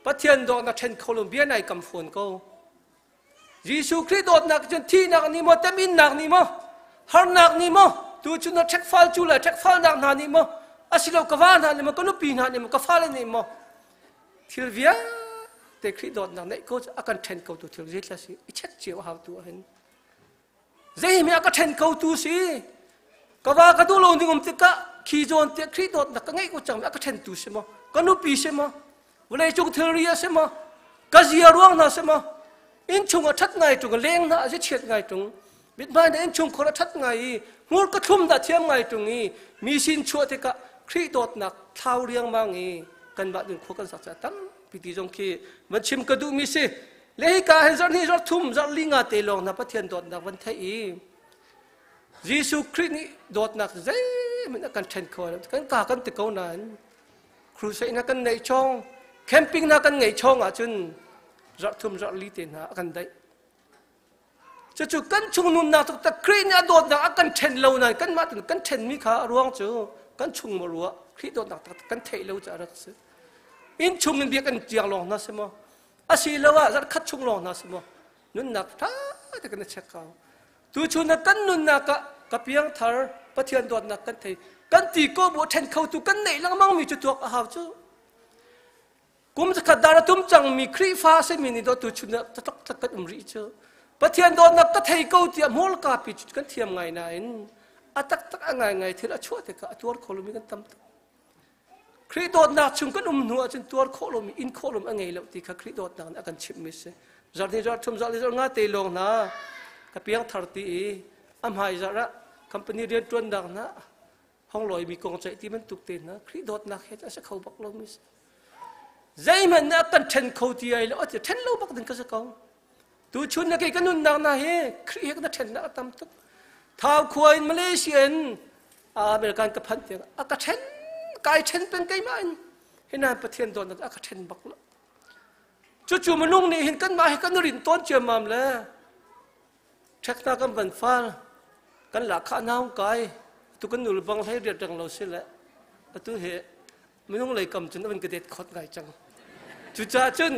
Pathian dawh na ṭhen kho lo bia nai kam fawn ko Jesuh Khrih dawtnak cun thihnak nih maw teminnak nih maw harnak nih maw tu cu na ṭhekfal cu le ṭhekfalnak hna nih maw asilo ka va hna nih maw ka nupi hna nih maw ka fale nih maw thil vialte Khrih dawtnak neih ko a kan ṭhen ko tu thil zeithla si i check cio a hau tu ahhin zeimi a ka ṭhen ko tu si ka va ka duh lo ning um tikah khi zawn te Khrih dawtnak ka ngeih ko cang a ka ṭhen tu si maw ka nupi si maw vawlei cung thilri a si maw ka zia ruang hna si maw innchung a ṭhat ngai ṭung leng hna a si chiat ngai ṭung mithmai na innchung khor a ṭhat ngai i hmur ka thlum dah thiam ngai ṭung i mi sin chuah tikah Khrih dawtnak thlau riangmang i kanmah ding khua kan sak caah tampi ti zong khi van chim ka duhmi si le hika hin zarh hnih zarh thum zarh li nga te lawng hna Pathian dawtnak van theih i Jesuh Khrih nih dawtnak zeihmanh a kan ṭhen kho lo kan ka kan ti ko nain crusade na kan neih chong camping na kan ngeih chong ahcun zarh thum zarh li te hna a kan daih Cucu kan chung nunnak taktak Khrih nih a dawtnak a kan ṭhen lo nain kanmah tu kan ṭhenmi kha a ruang cu kan chung maw ruah Khrih dawtnak taktak kan theih lo caah rak si. Inn chung in biakinn tiang lawng hna si maw? Asiloah zarh khat chung lawng hna si maw? Nunnak ṭha te kan i check ko. Tuchun ah kan nunnak ah ka piangthar Pathian dawtnak kan thei. Kan ti ko bu ṭhen khotu kan neih lengmang mi cu tuak a hau cu. Kum zakhat dar a tum cangmi Khrihfa a simi nih dawtu chun ah tatak tak kan um rih cu. Pathian dawtnak ka thei ko tiah hmurka pi cu kan thiam ngai nain a taktak a ngaingai thil a chuah tikah a tuar kho lomi kan tam tuk. Khrih dawtnak chung kan um hnu ahcun tuar khawh lomi in khawh lomi a ngei lo ti kha Khrih dawtnak nih a kan chimhmi si. Zarh hnih zarh thum zarh li zarh nga te lawng hna ka piang thar ti i a hmai zarh ah company rianṭuannak hna hong lawimi kong ceih ti bantuk te hna Khrih dawtnak he a si kho bak lomi si. Zeihmanh nih a kan ṭhen kho ti ai lo ati ṭhen lo bak ding ka si ko. Tu chun na kei ka nunnak na hi Khrih he ka ṭhennak a tam tuk. Thau khua in Malaysia in American ka phanh tiang a ka ṭhen kai ṭhen peng keimah in hinan Pathian dawtnak a ka ṭhen bak lo. Cucu minung nih hin kanmah hi kan rin tawn ciammam le Ṭhekna kan van fal, kan lahkhah naung kai, atu kan nul bang hlei riat reng lo si le atu hi minung lei kam cun a van ka det khot ngai cang. Cucaah cun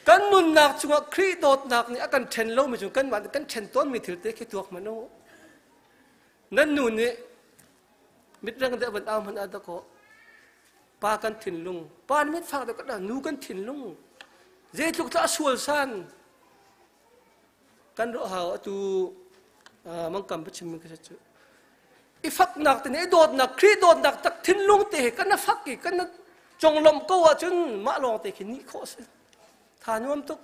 kan nunnak chungah Khrih dawtnak nih a kan ṭhen lomi cu kanmah nih kan ṭhen tawnmi thil te khi tuak hmanh u. Nan nu nih mitreng deuh van au hmanh ah dakaw pa kan thinlung pa nih mit fak deuh kan nu kan thinlung zeitluk tah sual san kan ruah hau atu mangkam biachim mi ka cu i faknak te nih dawtnak Khrih dawtnak tak thinlung te he kan fak i kan conglawmh ko ahcun mah lawng te khi nih khawh si tha nuam tuk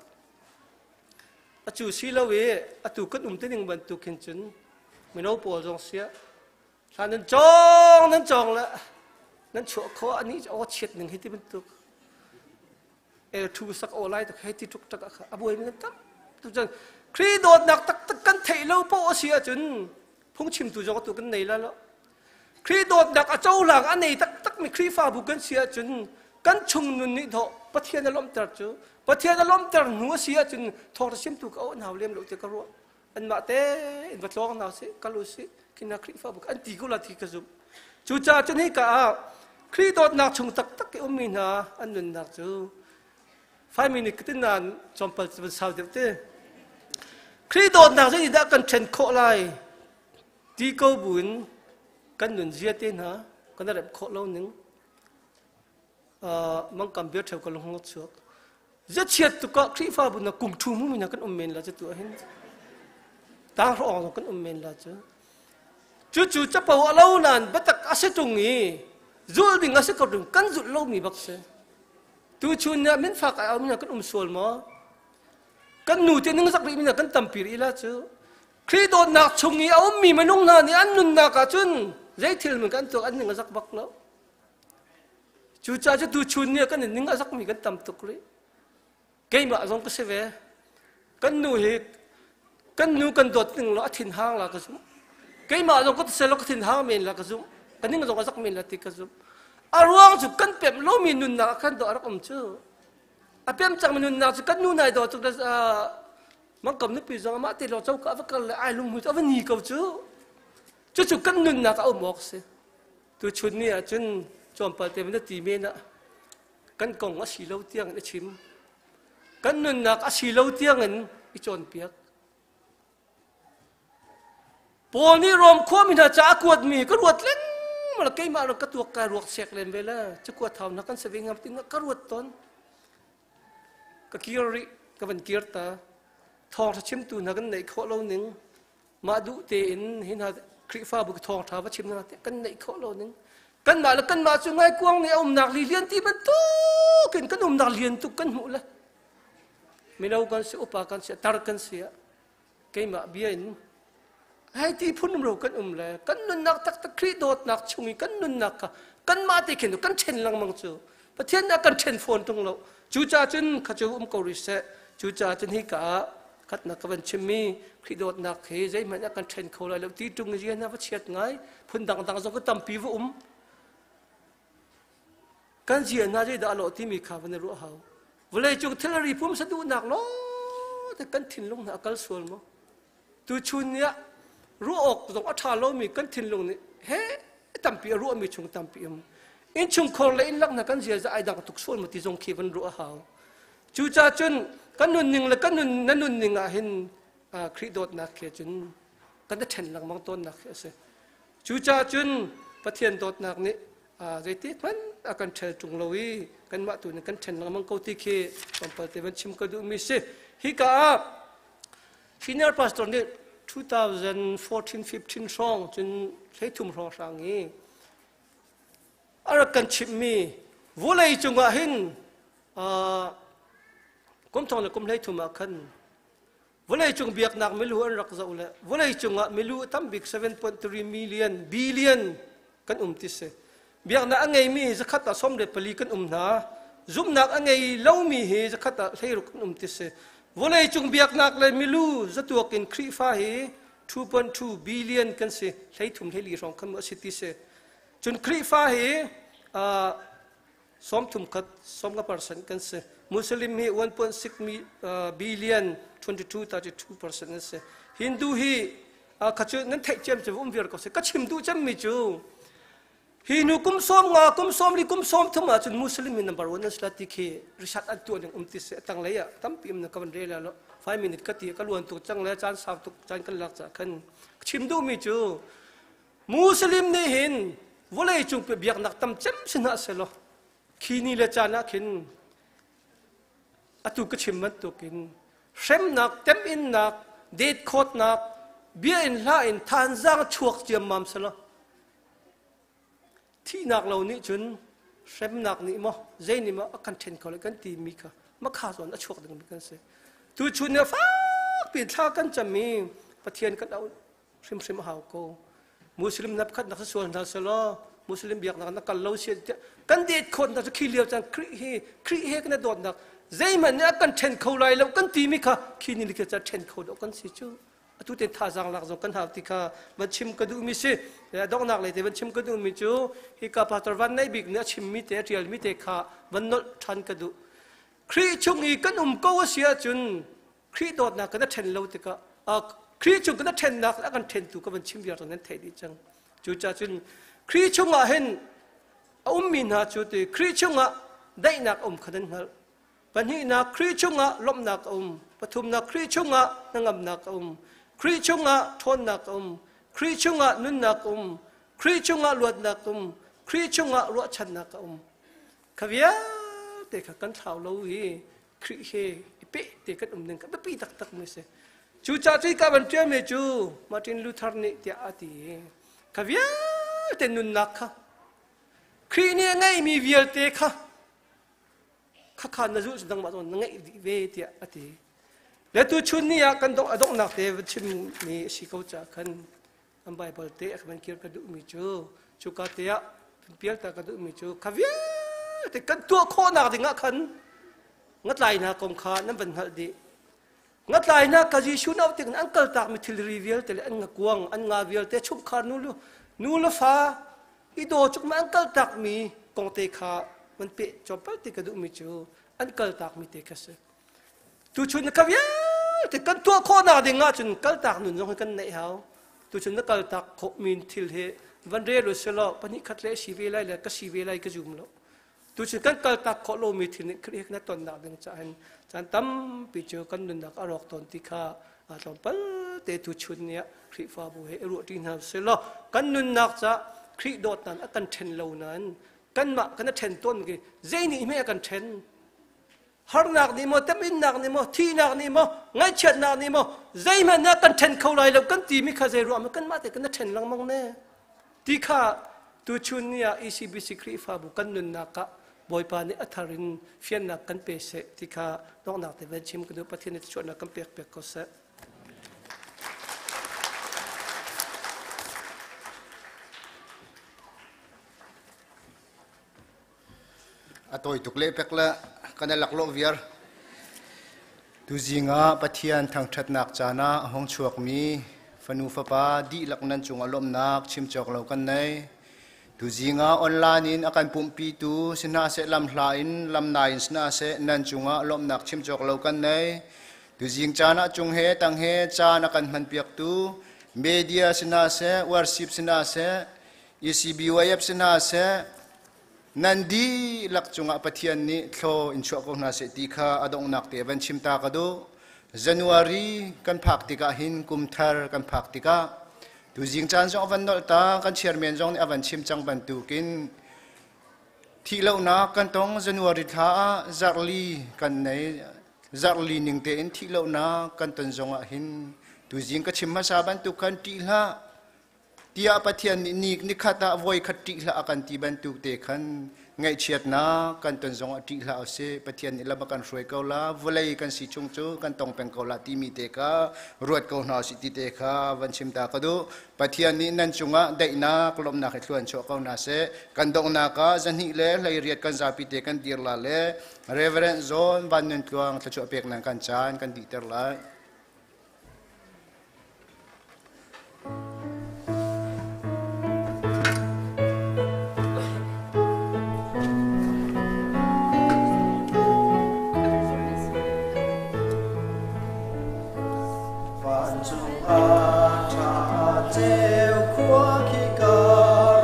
acu si lo i atu kan um te ning bantuk hin cun mino pawl zong siah. Hla nan cawng nan cawng le nan chuah khawh ani aw chiat ning hi ti bantuk el thu sak aw lai tak hei ti tuk tak a buai mi tam tu cun Khrih dawtnak taktak kan theih lo poh a si ahcun phungchimtu zong tu kan nei la lo. Khrih dawtnak a cohlang a nei taktak mi Khrihfabu kan si ahcun kan chung nun nih dawh Pathian a lawmhter cu Pathian a lawmhter hnu a si ahcun thawngṭha chimtu ka auh hau lem lo ti ka ruah. Anmah te in va tlawng hna sih kal u sih khina Khrihfabu an ti ko la ti ka zumh. Cucaah cun hika ah Khrih dawtnak chung taktak i ummi hna an nunnak cu 5 minute ka tin nain tlawmpal cu van sau deuh te. Khrih dawtnak zei dah kan ṭhen khawh lai ti ko buin kan nun zia te hna kan remh khawh lo ning mangkam bia ṭheu ka lung chuak. Zachiat tuk ah Khrihfabu na kum thu mu mi kan um men la cu tu hin tang hrawng kan um men la cu. Cucu capo a lo nain biatak a si ṭung i zulh ding a si ko ṭung kan zulh lomi bak si. Tuchun nih min fak ai aumi kan um sual maw? Kan nu te ning zak rih mi kan tampi rih la cu. Khrih dawtnak chung i a ummi minung hna nih an nunnak ah cun zei thil man kan tuak an ning a zak bak lo. Cucaah cu tuchun nih kan ning a zakmi kan tam tuk rih. Keimah zong ka si ve. Kan nu hi kan nu kan dawt ning lo a thin hang la ka zumh. Keimah zong ka sel ka thin hang men la ka zumh. Ka ning zong a zak men la ti ka zumh. A ruang cu kan pemh lomi nunnak ah khan do a rak um cu. A pem cangmi nunnak cu kan nu nai do cu mangkam nupi zong amah te lawng coka va kal le ai lung hmu cu a va ni ko cu. Cucu kan nunnak a um awk si. Tuchun ni ah cun tlawmpal te na ti men ah kan kong a si lo tiang in a chim. Kan nunnak a si lo tiang in i cawnpiak. Paul nih Rom khuami hna ca a kuatmi ka ruat lengmang la keimah ro ka tuak kai ruak sek len ve la cakuat hau na kan se ve ngam tin ka ruat ton ka kir rih ka van kir ta thawngtha chimtu hna kan neih khawh lo ning mah duh tein hi hna Khrihfabu thawngtha va chim hna kan neih khawh lo ning kanmah le kanmah cu ngaikuang nih a umnak li lian ti bantuk in kan umnak lian tuk kan hmuh le mino kan si upa kan si tar kan si keimah bia in hei ti phun ro kan um le kan nunnak taktak Khrih dawtnak chung i kan nunnak kha kanmah te khin kan ṭhen lengmang cu Pathian nih kan ṭhen fawn ṭung lo. Cucaah cun kha cu um ko rih seh. Cucaah cun hika ah khatnak ka van chimmi Khrih dawtnak hi zeihmanh ah kan ṭhen kho lai lo ti ṭung rian a va chiat ngai. Phun dangdang zong ka tampi va um. Kan zia hna zeidah a lawh timi kha van i ruah hau. Vawleicung thilri pumsa duhnak law te kan thinlung hna a kal sual maw? Tuchun ni ah ruah awk zong a ṭha lomi kan thinlung nih he tampi a ruahmi chung tampi um. Innchungkhar le innlak hna kan ziaza ai dang tuk sual maw ti zong khi van ruah a hau. Cucaah cun kan nunning le kan nun na nunning ah hin Khrih dawtnak khi cun kan i ṭhen lengmang tawnnak khi a si. Cucaah cun Pathian dawtnak nih zeitik hmanh a kan ṭhel ṭung lo i kanmah tu nih kan ṭhen lengmang ko ti khi tlawmpal te van chim ka duhmi si. Hika ah Senior pastor nih 2014-15 hrawng cun hleithum hrawng hrang i a rak kan chimhmi vawlei cungah hin kum thong le kum 13 ah khan vawlei cung biaknak milu an rak zoh le vawlei cungah milu tam bik 7.3 million billion kan um ti si. Biaknak a ngeimi hi zakhat ah 14 kan um hna. Zumhnak a ngei lomi hi zakhat ah 16 kan um ti si. Vawlei cung biaknak le milu zatuak in Khrihfa hi 2.2 billion kan si. 33 hlei hrawng khan a si ti si. Cun Khrihfa hi 30 khat 50% kan si. Muslim hi 1.6 billion 22 32% an si. Hindu hi kha cu nan theih ciam cu um viar ko si. Ka chim duh cemmi cu hi nu kum 50 kum 40 kum 30 ah cun Muslim hi number one an si la ti khi research an tuah ning um ti si. Tanglei ah tampi um na ka van rel lo. 5 minute ka ti ka luan tuk cang le caan sau tuk caan kan lak ca khan chim duhmi cu Muslim nih hin vawlei cung biaknak tam cem si hna selaw khi ni le caan ah khin atu ka chim bantukin hremnak teminnak detkhawtnak bia in hla in thanzang chuak ciammam selaw thihnak lo nih cun hremnak nih maw zei nih maw a kan ṭhen kho le kan timi kha makha zawn a chuak dingmi kan si. Tuchun ni fak piin thla kan cam i Pathian kan auh hrimhrim a hau ko. Muslim na pakhat nak sual hna selaw Muslim biaknak na kal lo si kan det khawt na cu khi lio caan Khrih hi Khrih he kan dawtnak zeihmanh nih a kan ṭhen kho lai lo kan timi kha khi ni likhe ca ṭhen kho lo kan si cu. Atu te thazaang lak zong kan hau ti kha van chim ka duhmi si. Donghnak lei te van chim ka duhmi cu hika Pastor Van Neih Bik nih a chimmi te a ṭialmi te kha van nolh ṭhan ka duh. Khrih chung i kan um ko a si ahcun Khrih dawtnak kan a ṭhen lo tikah Khrih chung kan a ṭhennak a kan ṭhentu ka van chim viar nan theih dih cang. Cucaah cun Khrih chungah hin a ummi hna cu ti Khrih chungah daihnak a um kha nan hngalh. Pahnihnak, Khrih chungah lawmhnak a um. Pathumnak, Khrih chungah hnangamnak a um. Khrih chungah ṭhawnnak a um. Khrih chungah nunnak a um. Khrih chungah luatnak a um. Khrih chungah ruahchannak a um. Kha vialte kha kan thlau lo i Khrih he i peh te kan um ding kha biapi taktak mi si. Cucaah cuika van ṭialmi cu Martin Luther nih tiah a ti i kha vialte nunnak kha Khrih nih a ngeihmi vialte kha khakha na zulh nangmah zong na ngeih dih ve tiah a ti. Le tu chun ni ah kan dongh a donghnak te van chimmi a si ko caah khan an Bible te a kan kir ka duhmi cu cuka te ah pialta ka duhmi cu kha vialte kan tuah khawhnak ding ah khan ngatlai hna kong kha nan van hngalh dih. Ngatlai hna ka Jesuh nau tik an kaltakmi thilri vialte le an ngakuang an nga vialte chungkhar nu nu le fa i daw cuk ma an kaltakmi kong te kha van peh cawmpal ti ka duhmi cu an kaltakmi te kha si. Tuchun ka vialte kan tuah khawhnak ding ahcun kaltak nun zong hi kan neih hau. Tuchun na kaltak khawhmi thil hi van rel u selaw pahnih khat le si ve lai le ka si ve lai ka zum lo. Tuchun kan kaltak khawh lomi thil nih Khrih na tonnak ding caah hin caan tampi cu kan nunnak a rawk tawn ti kha tlawmpal te tuchun ni ah Khrihfabu he i ruah ṭi hna selaw kan nunnak caah Khrih dawtnak a kan ṭhen lo nain kanmah kan a ṭhen tawn ki zei nih hme a kan ṭhen? Harnak nih maw, teminnak nih maw, thihnak nih maw, ngaihchiatnak nih maw, zeihmanh nih kan ṭhen kho lai lo kan timi kha zei ruah maw kanmah te kan ṭhen lengmang ne ti kha tuchun ni ah ECBC Khrihfabu kan nunnak ah Bawipa nih a thar in fiannak kan pe seh ti kha donghnak te van chim ka duh. Pathian nih chuahnak kan pek pek ko seh. A tawi tuk lehpek le kan i laklawh viar. Tuzing ah Pathian thangṭhatnak caan ah a hung chuakmi fanu fapa dihlak nan cungah lawmhnak chim cawk lo kan nei. Tuzing ah online in a kan pumhpitu si hna seh, lamhla in lamnai in si hna seh, nan cungah lawmhnak chim cawk lo kan nei. Tuzing caan ah cung he tang he caan a kan hmanpiaktu media si hna seh, worship si hna seh, ECBYF si hna seh, nan dihlak cungah Pathian nih thlaw in chuah ko hna seh ti kha a donghnak te van chim ta ka duh. January kan phak tikah hin kum thar kan phak tikah tuzing caan zong a van nolh ta kan chairman zong nih a van chim cang bantukin thihlohnak kan tong. January thla ah zarhli kan nei, zarhli ning tein thihlohnak kan ton zong ah hin tuzing ka chim hmasa bantuk khan ṭih hlah tiah Pathian nih ni nikhat ah voi khat ṭih hlah a kan ti bantuk te khan ngaihchiatnak kan ton zong ah ṭih hlah usih. Pathian nih lam a kan hruai ko la, vawlei kan si chung cu kan tong peng ko la timi te kha ruat ko hna usih ti te kha van chim ta ka duh. Pathian nih nan cungah daihnak lawmhnak hi thluan chuah ko hna seh. Kan donghnak ah zahnih le 18 kan zapi te kan dir la le Reverend John Van Nun Tluang thluachuah pek nan kan caan kan dihter lai. Vancung ah ṭha ceu khua khi ka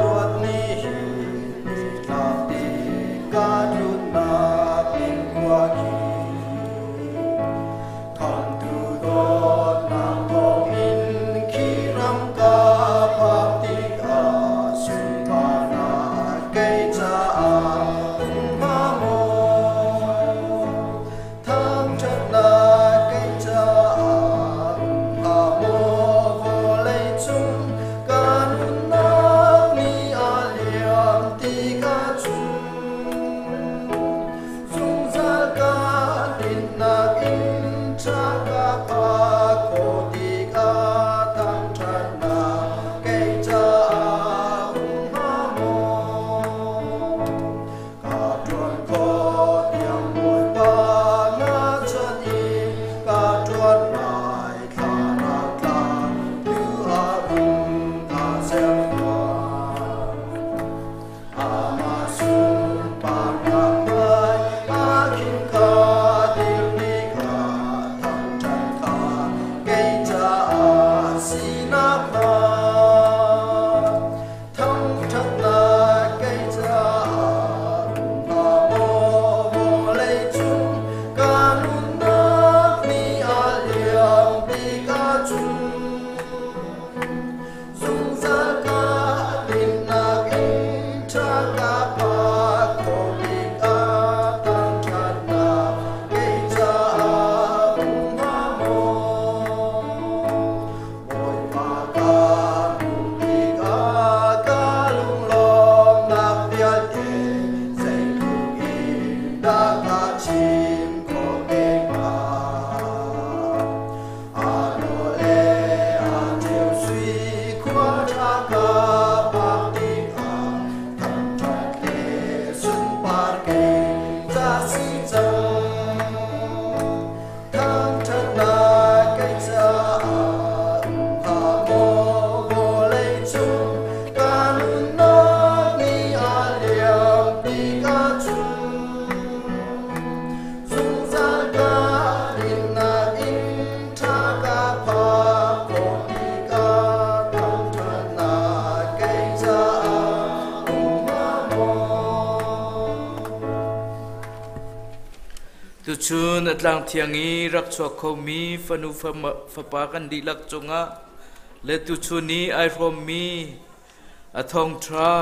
ruat ni hi tlak ti ka tlunnak inn khua khi. si cang. Thangṭhatnak kei caah um hnga maw vawlei cung ka nunnak ni a liam tik ahcun? Zungzal ka dinnak in ṭha ka phak khawh tikah thangṭhatnak kei caah um hnga maw? Tuchun a tlang thiang i rak chuak khomi fanu fapa kan dihlak cungah le tuchun i ai hrawmmi a thawngṭha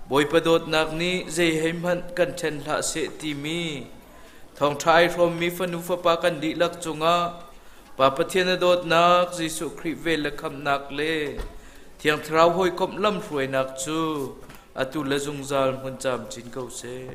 Bawipa dawtnak nih zei hei hmanh kan ṭhen hlah seh timi thawngṭha ai hrawmmi fanu fapa kan dihlak cungah Pa Pathian a dawtnak, Jesuh Khrih vel le khamhnak le Thiang Thlarau hawikomh lamhruainak cu atu le zungzal hmun camcin ko seh.